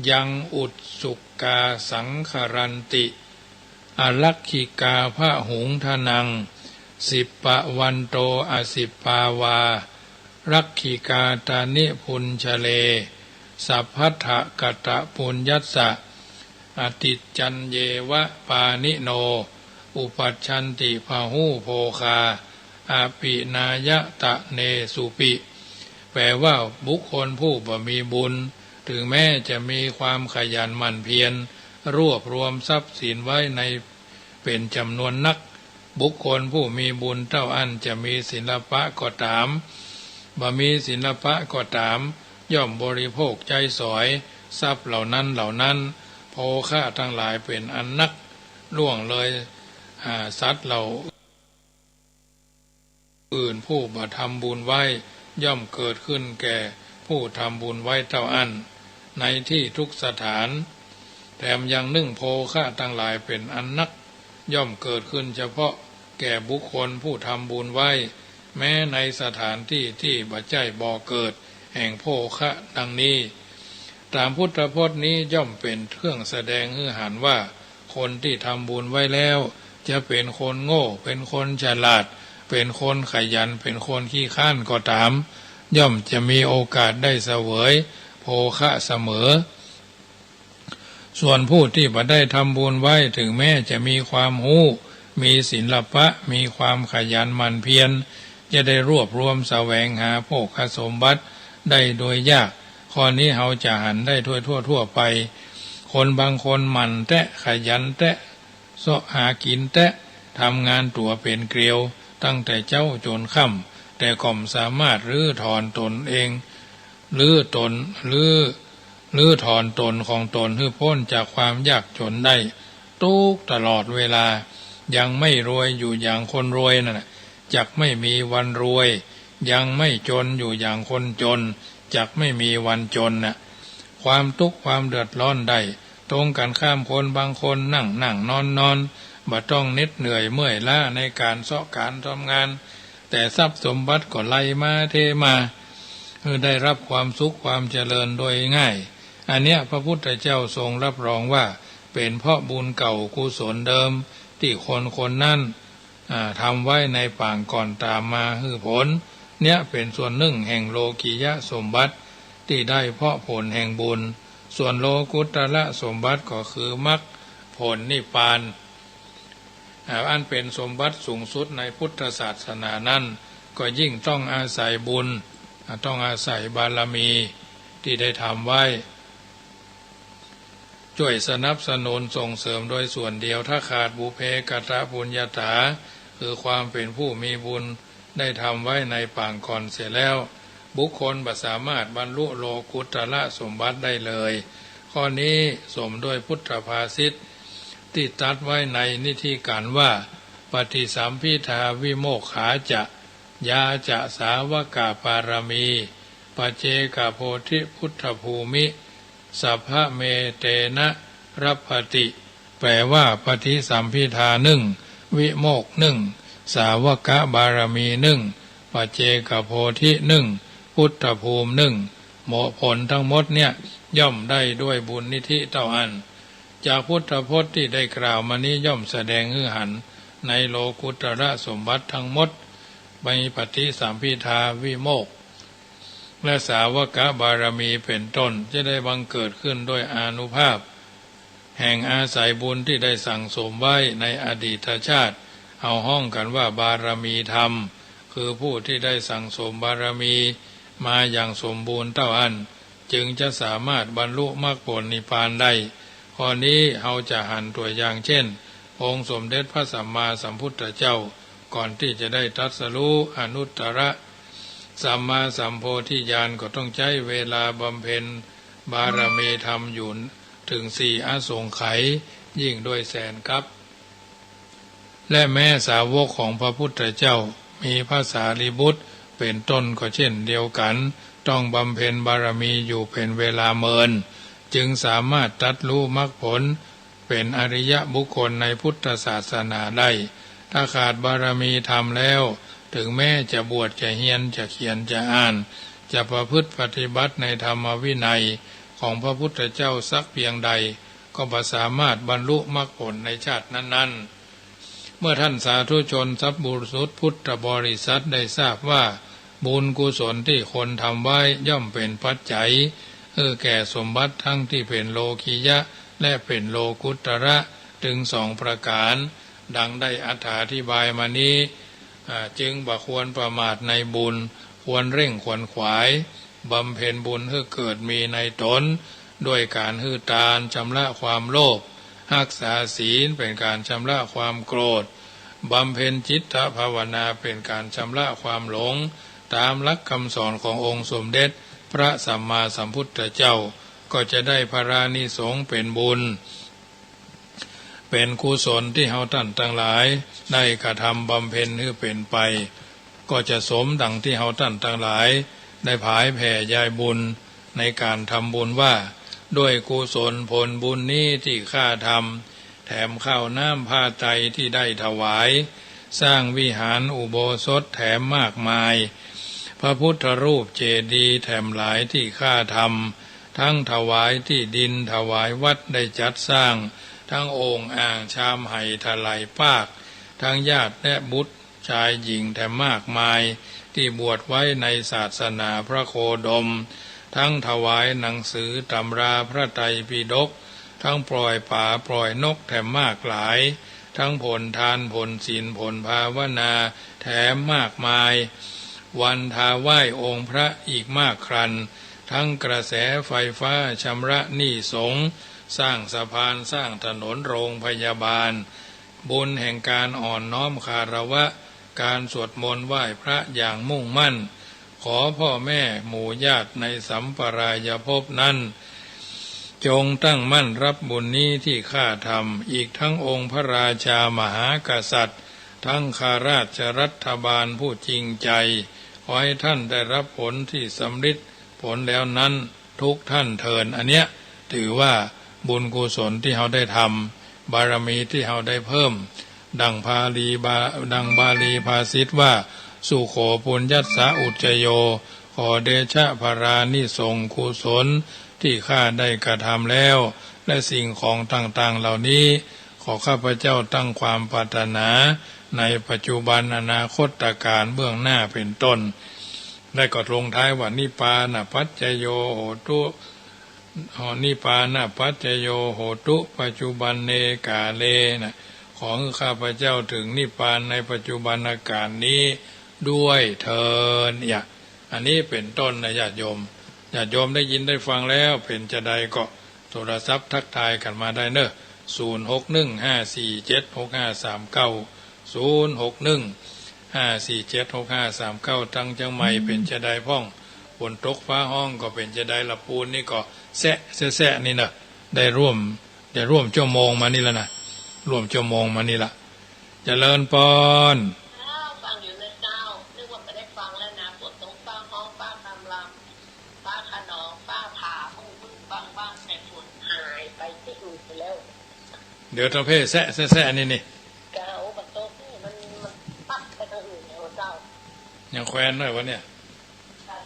ยังอุตสุกาสังครันติ อลักขิกาพหุงธนัง สิปปะวันโตอสิปปาวา รักขิกาตานิภุญชเล สัพพัทธกตปุญญัสสะ อติจจัญเยวะปาณิโน อุปัชชันติพหูโภคา อปินายตะเนสุปิ แปลว่าบุคคลผู้บ่มีบุญ เถิงแม้จะมีความขยันหมั่นเพียรรวบรวมทรัพย์สินไว้ในเป๋นจ๋ำนวนนัก บุคคลผู้มีบุญเต้าอั้นจะมีศิลปะก็ต๋าม บ่มีศิลปะก็ต๋าม ย่อมบริโภคใจ๊สอยทรัพย์เหล่านั้นเหล่านั้น โภคะตังหลายเป๋นอันนัก ล่วงเลย อ่า สัตว์เหล่า อื่นผู้บ่ทำบุญไว้ ย่อมเกิดขึ้นแก่ผู้ทำบุญไว้เต้าอั้น ในตี้ทุกสถาน แถมยังนึ่งโภคะตังหลายเป๋นอันนัก ย่อมเกิดขึ้นเฉพาะแก่บุคคลผู้ทำบุญไว้ แม้ในสถานตี้ตี้บ่ใจ้บ่อเกิดแห่งโภคะดังนี้ ต๋ามพุทธพจน์นี้ย่อมเป๋นเครื่องแสดงหื้อหันว่า คนตี้ทำบุญไว้แล้ว จะเป๋นคนโง่ เป๋นคนฉลาด เป๋นคนขยัน เป๋นคนขี้คร้านก็ต๋าม ย่อมจะมีโอกาสได้เสวย โภคะเสมอ ส่วนผู้ตี้บ่ได้ทำบุญไว้ เถิงแม้จะมีความฮู้ มีศิลปะ มีความขยันหมั่นเพียร จะได้รวบรวมแสวงหาโภคสมบัติได้โดยยาก ข้อนี้เฮาจะหันได้ทั่วๆ ไป คนบางคนหมั่นแต๊ะ ขยันแต๊ะ เซาะหากิ๋นแต๊ะ ทำงานตั๋วเป๋นเกลียว ตั้งแต่เจ๊าจ๋นค่ำ แต่ก็บ่สามารถรื้อถอนต๋นเอง รื้อต๋น รื้อ รื้อถอนต๋นของต๋นหื้อป๊นจากความยากจ๋นได้ ตุ๊กข์ตลอดเวลา ยังไม่รวยอยู่อย่างคนรวยนั่นน่ะ จักไม่มีวันรวย ยังไม่จนอยู่อย่างคนจน จักไม่มีวันจนน่ะ ความตุ๊กข์ความเดือดร้อนได้ ตรงกั๋นข้ามคนบางคนนั่งๆ นอนๆ บ่ต้องเหน็ดเหนื่อยเมื่อยล้าในก๋านเซาะก๋านทำงาน แต่ทรัพย์สมบัติก็ไหลมาเทมา หื้อได้รับความสุขความเจริญโดยง่าย อันเนี้ยพระพุทธเจ้าทรงรับรองว่าเป๋นเพราะบุญเก่ากุศลเดิมตี้คนคนนั้น อ่า ทำไว้ในปางก่อนต๋ามมาหื้อผล เนี้ยเป๋นส่วนนึ่งแห่งโลกิยสมบัติตี้ได้เพราะผลแห่งบุญ ส่วนโลกุตตรสมบัติก็คือมรรคผลนิพพาน อ่า อันเป๋นสมบัติสูงสุดในพุทธศาสนานั้น ก็ยิ่งต้องอาศัยบุญ อ่า ต้องอาศัยบารมีตี้ได้ทำไว้ จ้วยสนับสนุนส่งเสริมโดยส่วนเดียว ถ้าขาดบุพเพกตปุญญาตา คือความเป๋นผู้มีบุญได้ทำไว้ในปางก่อนเสียแล้ว บุคคลบ่สามารถบรรลุโลกุตตรสมบัติได้เลย ข้อนี้สมด้วยพุทธภาษิตตี้ตรัสไว้ในนิธิกรรมว่า ปฏิสัมภิทาวิโมกขาจะ ยาจะสาวกปารมี ปัจเจกโพธิพุทธภูมิ สัพพะเมเตนะรัพพติ แปลว่า ปฏิสัมภิทานึ่ง วิโมกข์นึ่ง สาวกบารมีนึ่ง ปัจเจกโพธินึ่ง พุทธภูมินึ่ง หมดผลทั้งหมดเนี่ย ย่อมได้ด้วยบุญนิธิเต้าอั้น จากพุทธพจน์ตี้ได้กล่าวมานี้ย่อมแสดงหื้อหันในโลกุตตรสมบัติทั้งหมด มีปฏิสัมภิทาวิโมกข์ และสาวกบารมีเป๋นต้น จะได้บังเกิดขึ้นด้วยอานุภาพ แห่งอาศัยบุญตี้ได้สั่งสมไว้ในอดีตชาติ เฮาฮ้องกั๋นว่าบารมีธรรม คือผู้ตี้ได้สั่งสมบารมีมาอย่างสมบูรณ์เต้าอั้น จึงจะสามารถบรรลุมรรคผลนิพพานได้ ข้อนี้เฮาจะหันตั๋วอย่างเช่น องค์สมเด็จพระสัมมาสัมพุทธเจ้า ก่อนตี้จะได้ตรัสรู้อนุตตรสัมมาสัมโพธิญาณ ก็ต้องใจ๊เวลาบำเพ็ญบารมีธรรมอยู่เถิงสี่อสงไขย ยิ่งด้วยแสนกัป และแม้สาวกของพระพุทธเจ้า มีพระสารีบุตรเป๋นต้นก็เช่นเดียวกั๋น ต้องบำเพ็ญบารมีอยู่เป๋นเวลาเมิน จึงสามารถตรัสรู้มรรคผล เป๋นอริยบุคคลในพุทธศาสนาได้ ถ้าขาดบารมีธรรมแล้ว เถิงแม้จะบวช จะเฮียน จะเขียน จะอ่าน จะประพฤติปฏิบัติในธรรมวินัยของพระพุทธเจ้าสักเพียงใด ก็บ่สามารถบรรลุมรรคผลในชาตินั้นๆ เมื่อท่านสาธุชนสัพพุรุษพุทธบริษัทได้ทราบว่า บุญกุศลตี้คนทำไว้ย่อมเป๋นปัจจัยหื้อแก่สมบัติทั้งตี้เป๋นโลกิยะ และเป๋นโลกุตตระเถิงสองประก๋าน ดังได้อธิบายมานี้ อ่า จึงบ่ควรประมาทในบุญ ควรเร่งขวนขวาย บำเพ็ญบุญหื้อเกิดมีในต๋น ด้วยก๋านหื้อตาน ชำระความโลภ ฮักษาศีล เป๋นก๋านชำระความโกรธ บำเพ็ญจิตตภาวนา เป๋นก๋านชำระความหลง ต๋ามหลักกำสอนขององค์สมเด็จพระสัมมาสัมพุทธเจ้า ก็จะได้ผลานิสงส์เป๋นบุญ เป๋นกุศลตี้เฮาต้านตังหลายได้กระทำบำเพ็ญหื้อเป๋นไป ก็จะสมดังตี้เฮาต้านตังหลายได้ผายแผ่ยายบุญในก๋านทำบุญว่า ด้วยกุศลผลบุญนี้ตี้ข้าทำ แถมข้าวน้ำผ้าไตรตี้ได้ถวาย สร้างวิหารอุโบสถแถมมากมาย พระพุทธรูปเจดีย์แถมหลายตี้ข้าทำ ทั้งถวายตี้ดิน ถวายวัดได้จัดสร้าง ทั้งโอ่งอ่างชามไหถลายปาก ทั้งญาติและบุตรชายหญิงแถมมากมาย ตี้บวชไว้ในศาสนาพระโคดม ทั้งถวายหนังสือตำราพระไตรปิฎก ทั้งปล่อยป๋าปล่อยนกแถมมากหลาย ทั้งผลทานผลศีลผลภาวนาแถมมากมาย วันทาไหว้องค์พระอีกมากครัน ทั้งกระแสไฟฟ้าชำระหนี้สงฆ์ สร้างสะพานสร้างถนนโรงพยาบาล บุญแห่งการอ่อนน้อมคารวะ การสวดมนต์ไหว้พระอย่างมุ่งมั่น ขอพ่อแม่หมู่ญาติในสัมปรายภพนั้น จงตั้งมั่นรับบุญนี้ที่ข้าทำ อีกทั้งองค์พระราชามหากษัตริย์ ทั้งข้าราชรัฐบาลผู้จริงใจ ขอให้ท่านได้รับผลที่สำริดผลแล้วนั้น ทุกท่านเทอญ อันเนี้ยถือว่าบุญกุศลที่เฮาได้ทำ บารมีที่เฮาได้เพิ่ม ดังพาลีบา ดังบาลีภาษิตว่า สุโข ปุญญัสสะ อุจจโย ขอเดชะพาลานิสงส์กุศลที่ข้าได้กระทำแล้ว และสิ่งของต่างๆ เหล่านี้ ขอข้าพเจ้าตั้งความปรารถนาในปัจจุบัน อนาคตกาลเบื้องหน้าเป็นต้น และก็ลงท้ายว่า นิพพานะปัจจโย โหตุ นิพพานะปัจจโย โหตุ ปัจจุบันเนกาเล นะ ขอให้ข้าพเจ้าถึงนิพพานในปัจจุบันกาลนี้ด้วยเทอญ เนี่ย อันนี้เป็นต้นนะญาติโยม ญาติโยมได้ยินได้ฟังแล้ว เป๋นจาใดก็โทรศัพท์ทักทายกั๋นมาได้เนาะ ศูนย์หกหนึ่งห้าสี่เจ็ดหกห้าสามเก้า ศูนย์หกหนึ่งห้าสี่เจ็ดหกห้าสามเก้า ตังเจียงใหม่เป๋นจาใดพ่อง ฝนตกฟ้าฮ้องก็เป๋นจาใดละ ปูนนี่ก็แซะแซะแซะนี่เนาะ ได้ร่วม ได้ร่วมชั่วโมงมานี่ละนะ ร่วมชั่วโมงมานี่ละ เจริญปอน อ้าว ฟังอยู่นะเจ้า นึกว่าจะได้ฟังแล้วนะ ฝนตกฟ้าฮ้อง ฟ้าคำราม ฟ้าคะนอง ฟ้าผ่า บึ้งบึ้งบั้งบั้ง แต่ฝนหายไปตี้อื่นไปแล้ว เดี๋ยวตะเพแซะแซะแซะนี่นี่ เจ้า มันตกนี่ มัน มันปั๊บไปตางอื่นแล้วเจ้า ยังแควนหน่อยวะเนี่ย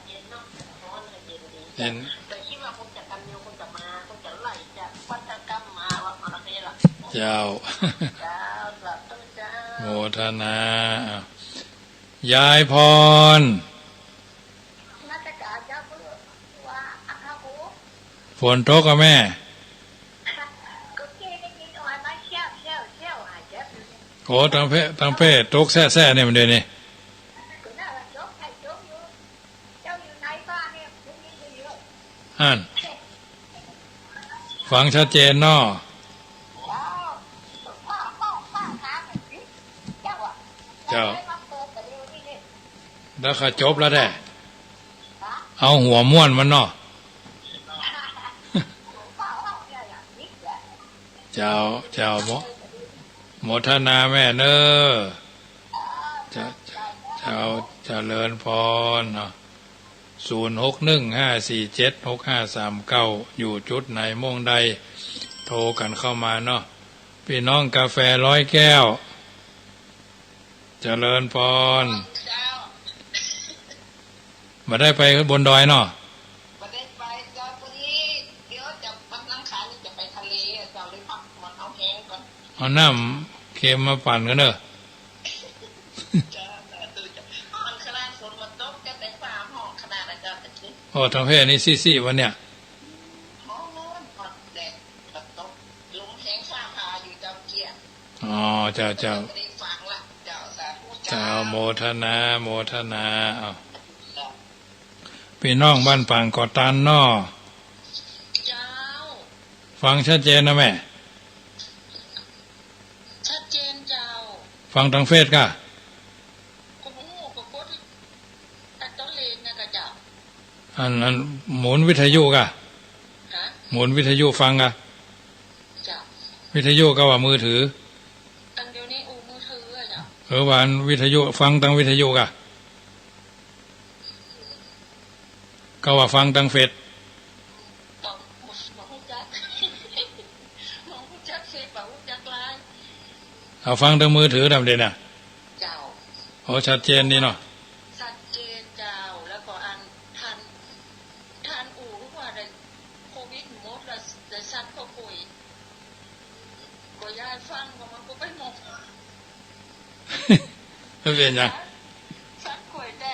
เย็นเนาะ ฮ้อนเย็นดี เย็น แต่คิดว่าคงจะกันอยู่ คงจะมา คงจะไหลจากวัดตะกำมา วัดมะละเมละ เจ้า เจ้า สาธุเจ้า โมทนา อ้าว ยายพร นมัสการเจ้า ว่า อัคคาภู ฝนตกอะแม่ ก็เกได้ยินออยมาเชี่ยวเชี่ยวเชี่ยว อาจจะ โอ้ ตังเพ ตังเพตกแซ่ๆ เนี่ยมันเดี๋ยวนี้ ก็น่าจะจบ ใครจบอยู่ เจ้าอยู่ในบ้านเนี่ย ได้ยินอยู่ อั้น ฟังชัดเจนเนาะ เจ้า แล้วก็จบแล้วแท้ เอาหัวม้วนมันเนาะ เจ้า เจ้า โม โมทนาแม่เน้อ เจ้า เจ้า เจ้า เจริญพรเนาะ ศูนย์หกหนึ่งห้าสี่เจ็ดหกห้าสามเก้า อยู่จุดไหนม่วงใด โทรกั๋นเข้ามาเนาะ ปี้น้องกาแฟร้อยแก้ว เจริญพร เจ้า บ่ได้ไปบนดอยเนาะ บ่ได้ไปเจ้า พอดีเดี๋ยวจะ วันอังคารนี่จะไปทะเลอะเจ้า เลยพักผ่อนเอาแฮงก่อน เอาน้ำเค็มมาปั่นกั๋นเน้อ เจ้า สาธุเจ้า ฮ้อนขนาดฝนบ่ตก จะได้ฟ้าฮ้องขนาดอะเจ้า ตะกี้ โอ้ ตังเพนี่ซี้ๆ วันเนี่ย ฮ้อน ฮ้อน แดดบ่ตก ลมแฮงฟ้าผ่าอยู่เจ้าเกี้ย อ๋อ เจ้า เจ้า บ่ได้ฟังละเจ้า สาธุเจ้า เจ้า โมทนา โมทนา อ้าว เจ้า ปี้น้องบ้านปางก่อตันเนาะ เจ้า ฟังชัดเจนนะแม่ ชัดเจนเจ้า ฟังตังเฟซก่ะ ก็บ่ฮู้ ก็กดตัดต้นเลนนะกะเจ้า อัน อันหมุนวิทยุก่ะ ฮะ หมุนวิทยุฟังก่ะ เจ้า วิทยุกาว่ามือถือ อันเดี๋ยวนี้อู้มือถืออะเจ้า เออ ว่าอันวิทยุ ฟังตังวิทยุก่ะ กาว่าฟังตังเฟซ บ่ บ่ฮู้จัก บ่ฮู้จักเฟซ บ่ฮู้จักไลน์ เอาฟังตังมือถือดำเด่นน่ะ เจ้า โอ้ ชัดเจนดีเนาะ ชัดเจนเจ้า แล้วก็อันทัน ทันอู้ว่าได้โควิดหมดแล้ว ได้สัตว์ก็ป่วย ก็ยายฟังก็มันก็ไปหมด มันเป๋นหยัง สัตว์ป่วยแต่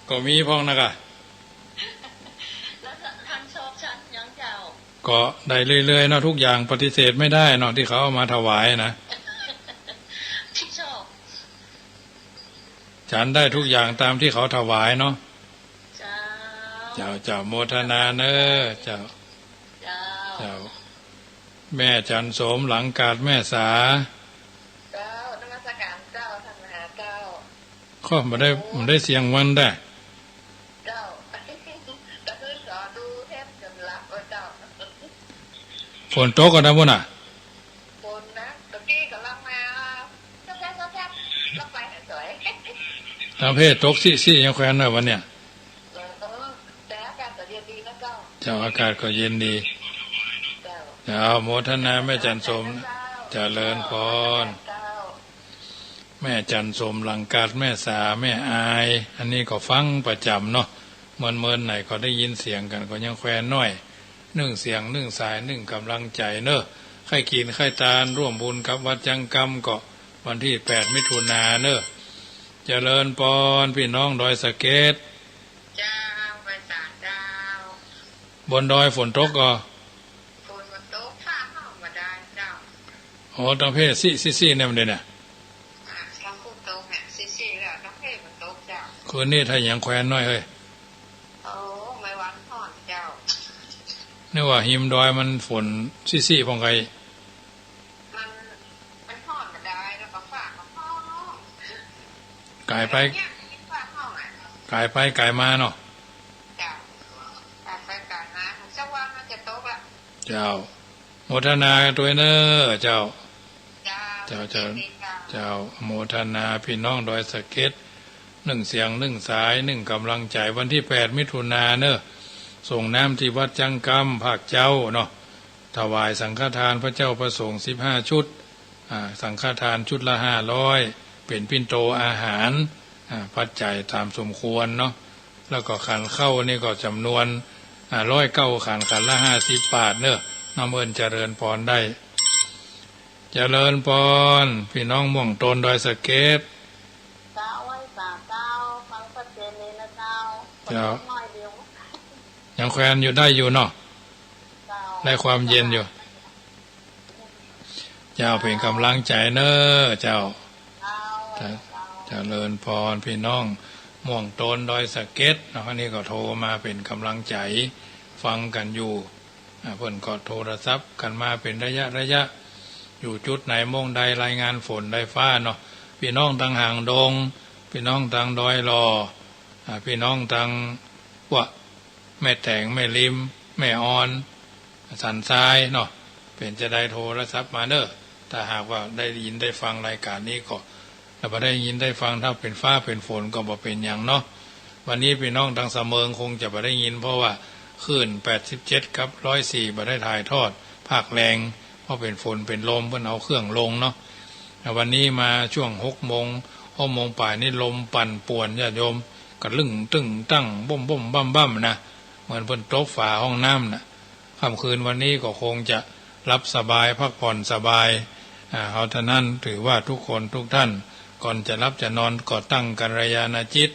ก็มีพ่องนะกะ ก็ได้เรื่อยๆ เนาะ ทุกอย่างปฏิเสธไม่ได้เนาะ ตี้เขาเอามาถวายนะ พี่โชค ฉันได้ทุกอย่างตามตี้เขาถวายเนาะ เจ้า เจ้า เจ้า โมทนาเน้อ เจ้า เจ้า เจ้า แม่จันทร์สม หลังกาดแม่สา เจ้า นมัสการเจ้า ท่านมหาเจ้า ก็บ่ได้ บ่ได้เสียงวันได้ เจ้า ตะคืนก็ดูเทปจนหลับว่าเจ้า ฝนตกกั๋นนะพุ้นน่ะ ฝนนะ ตะกี้ก่ำลังมา แทบๆ แทบๆ แล้วไปหาสวย ตางเพศตกซิ่ๆ ยังแควนเน้อวันเนี้ย เออ แต่อากาศก็เย็นดีนะเจ้า เจ้า อากาศก็เย็นดี เจ้า เจ้า โมทนาแม่จันทร์สม เจ้า เจริญพร เจ้า แม่จันทร์สม หลังกาดแม่สา แม่อาย อันนี้ก็ฟังประจ๋ำเนาะ เมินๆ ไหนก็ได้ยินเสียงกั๋น ก็ยังแควนน้อย นึ่งเสียง นึ่งสาย นึ่งก๋ำลังใจ๋เน้อ ใค่กิ๋นใค่ตาน ร่วมบุญกับวัดจังกำ ก็วันตี้แปดมิถุนาเน้อ เจริญพร ปี้น้องดอยสะเก็ด เจ้า ไปสาเจ้า บนดอยฝนตกก่อ ฝนมันตก ฟ้าห้องบ่ได้เจ้า อ๋อ ตางเพศซิ่ๆ เนี่ยมันเดี๋ยวเนี่ย อ่า ตางพุ้นตกเนี่ย ซิ่ๆ แล้ว ตางเพศมันตกเจ้า คืนนี้ถ้ายังแควนน้อยเฮ้ย โอ้ ไม่วันฮ้อนเจ้า นึกว่าฮิมดอยมันฝนซิ่ๆ พ่องไก มัน มันฮ้อนบ่ได้ แล้วก็ฟ้าก็ฮ้อง ก๋ายไป เนี่ย ฟ้าฮ้องอะ ก๋ายไปก๋ายมาเนาะ เจ้า ก๋ายไปก๋ายมา สักวันมันจะตกละ เจ้า โมทนาตวยเน้อ เจ้า เจ้า เจ้า เจ้า ยินดีเจ้า เจ้า โมทนาปี้น้องดอยสะเก็ด นึ่งเสียง นึ่งสาย นึ่งก๋ำลังใจ๋ วันตี้แปดมิถุนาเน้อ ส่งน้ำตี้วัดจังกำ ภาคเจ๊าเนาะ ถวายสังฆทานพระเจ้าพระสงฆ์สิบห้าชุด อ่า สังฆทานชุดละห้าร้อย เป๋นปิณโตอาหาร อ่า ปัจจัยต๋ามสมควรเนาะ แล้วก็ขันข้าวนี่ก็จ๋ำนวน อ่า ร้อยเก้าขัน ขันละห้าสิบบาทเน้อ น้อมเอิ้นเจริญพรได้ เจริญพร ปี้น้องม่วงโตนดอยสะเก็ด เจ้า ไหว้สาเจ้า ฟังชัดเจนดีนะเจ้า เจ้า น้อยเดียว ยังแควนอยู่ได้อยู่เนาะ เจ้า ได้ความเย็นอยู่ เจ้า เป๋นก๋ำลังใจ๋เน้อ เจ้า เจ้า เจ้า เจริญพร ปี้น้องม่วงโตนดอยสะเก็ดเนาะ อันนี้ก็โทรมาเป๋นก๋ำลังใจ๋ ฟังกั๋นอยู่ อ่า เปิ้นก็โทรศัพท์กั๋นมาเป๋นระยะระยะ อยู่จุดไหนม่วงใด รายงานฝนได้ฟ้าเนาะ ปี้น้องตางหางดง ปี้น้องตางดอยหล่อ อ่า ปี้น้องตาง ว่า แม่แตง แม่ริม แม่ออน สันทรายเนาะ เป๋นจาใดโทรศัพท์มาเน้อ ถ้าหากว่าได้ยินได้ฟังรายก๋านนี้ก็ ถ้าบ่ได้ยินได้ฟัง ถ้าเป๋นฟ้าเป๋นฝนก็บ่เป๋นหยังเนาะ วันนี้ปี้น้องตางสะเมิงคงจะบ่ได้ยิน เพราะว่าคลื่นแปดสิบเจ็ดกับร้อยสี่บ่ได้ถ่ายทอดภาคแลง เพราะเป๋นฝนเป๋นลม เปิ้นเอาเครื่องลงเนาะ วันนี้มาช่วงหกโมง หกโมงป๋ายนี่ลมปั่นป่วนญาติโยม กระลึ่งตึ้งตั้งบ้มบ้มบ้ำบ้ำนะ เหมือนเปิ้นตบฝาห้องน้ำน่ะ ค่ำคืนวันนี้ก็คงจะหลับสบายพักผ่อนสบาย อ่า เฮาเท่านั้น ถือว่าทุกคนทุกท่าน ก่อนจะหลับจะนอนก็ตั้งกัลยาณจิต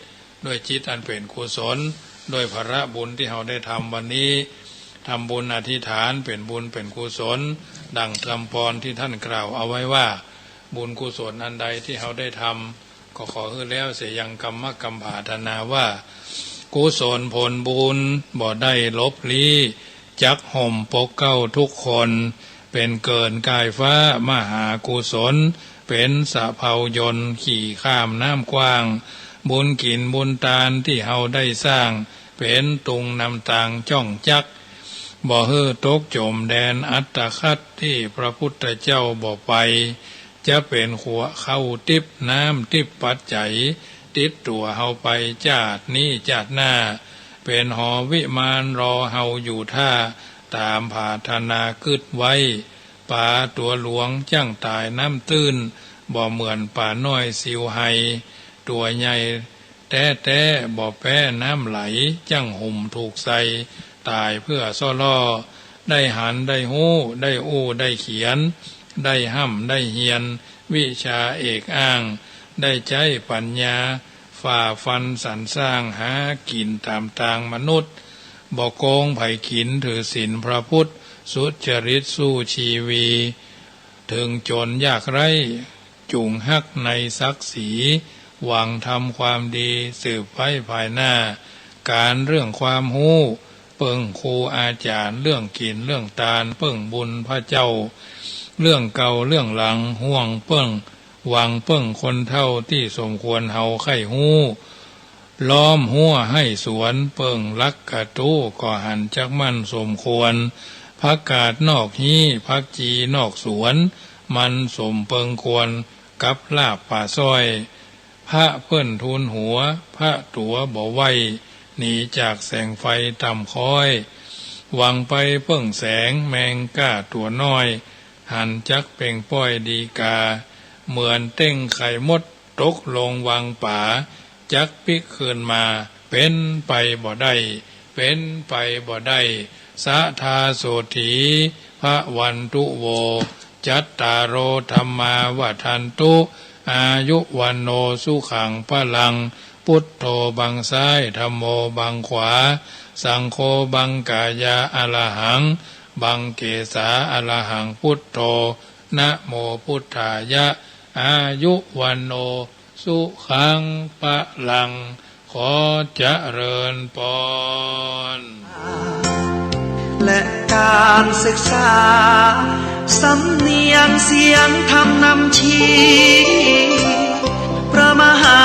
ด้วยจิตอันเป๋นกุศล ด้วยผละบุญตี้เฮาได้ทำวันนี้ ทำบุญอธิษฐานเป๋นบุญเป๋นกุศล ดังคำพรที่ท่านกล่าวเอาไว้ว่า บุญกุศลอันใดที่เฮาได้ทำ ก็ขอหื้อแล้วเสียยังกรรมกำผาธนาว่า กุศลผลบุญบ่ได้ลบลี้ จักห่มปกเกล้าทุกคน เป๋นเกินกายฟ้ามหากุศล เป๋นสะเภายนต์ขี่ข้ามน้ำกว้าง บุญกิ๋นบุญตานที่เฮาได้สร้าง เป๋นตุงนำตางจ้องจัก บ่หื้อตกจ๋มแดนอัตตคัดตี้พระพุทธเจ้าบ่ไป จะเป๋นขัวข้าวติ๊บน้ำติ๊บปัจจัย ติดตั๋วเฮาไปจาตินี้จาติหน้า เป๋นหอวิมานรอเฮาอยู่ท่า ต๋ามผาธนากึ๊ดไว้ ป๋าตั๋วหลวงจั้งต๋ายน้ำตื้น บ่เหมือนป๋าน้อยซิวไฮ ตั๋วใหญ่ แต๊ๆ บ่แป๊น้ำไหล จั้งหุ่มถูกใส่ ต๋ายเปื้อซ้อล่อ ได้หันได้ฮู้ ได้อู้ได้เขียน ได้ฮ่ำได้เฮียน วิชาเอกอ้าง ได้ใจ๊ปั๋ญญา ฝ่าฟันสรรสร้างหากิ๋นต๋ามตางมนุษย์ บ่โกงใผกิ๋นถือศีลพระพุทธ สุจริตสู้ชีวี เถิงจนยากไร้ จุ่งฮักในศักดิ์ศรี หวังทำความดีสืบไปภายหน้า ก๋านเรื่องความฮู้ เปิ้งครูอาจ๋ารย์ เรื่องกิ๋นเรื่องตาน เปิ้งบุญพระเจ้า เรื่องเก่าเรื่องหลัง ห่วงเปิ้ง หวังเปิ้งคนเฒ่า ตี้สมควรเฮาใค่ฮู้ ล้อมฮั้วไฮ่สวน เปิ้งหลักกระตู้ ก็หันจักมันสมควร ผักกาดนอกฮี้ ผักจีนอกสวน มันสมเปิงควร กับลาบป่าซ้อย พระเปิ้นทูลหัว พระตั๋วบ่ไหว้ หนีจากแสงไฟต่ำค้อย หวังไปเปิ้งแสง แมงก้าตั๋วน้อย หันจักเป่งป้อยดีกา เหมือนเต้งไข่มด ตกลงวังป๋า จักปิ๊กคืนมา เป๋นไปบ่ได้ เป๋นไปบ่ได้ สะทาโสฏฐี ภะวันตุโว จัตตาโร ธัมมา วัฑฒันตุ อายุ วัณโณ สุขัง พะลัง พุทโธบังซ้าย ธัมโมบังขวา สังโฆบังกายา อะระหัง บังเกสา อะระหัง พุทโธ นะโมพุทธายะ อายุ วัณโณ สุขัง พะลัง ขอเจริญปอน และการศึกษา สำเนียงเสียงธรรมนำชี้ พระมหา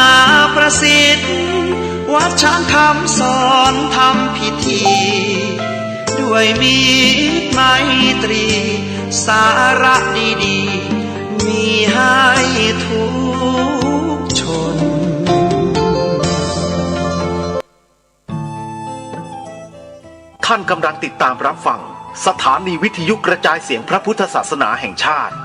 ประสิทธิ์ วัดช้างคำสอนทำพิธี ด้วยมิตรไมตรี สาระดีๆ มีให้ทุกชน ท่านกำลังติดตามรับฟัง สถานีวิทยุกระจายเสียงพระพุทธศาสนาแห่งชาติ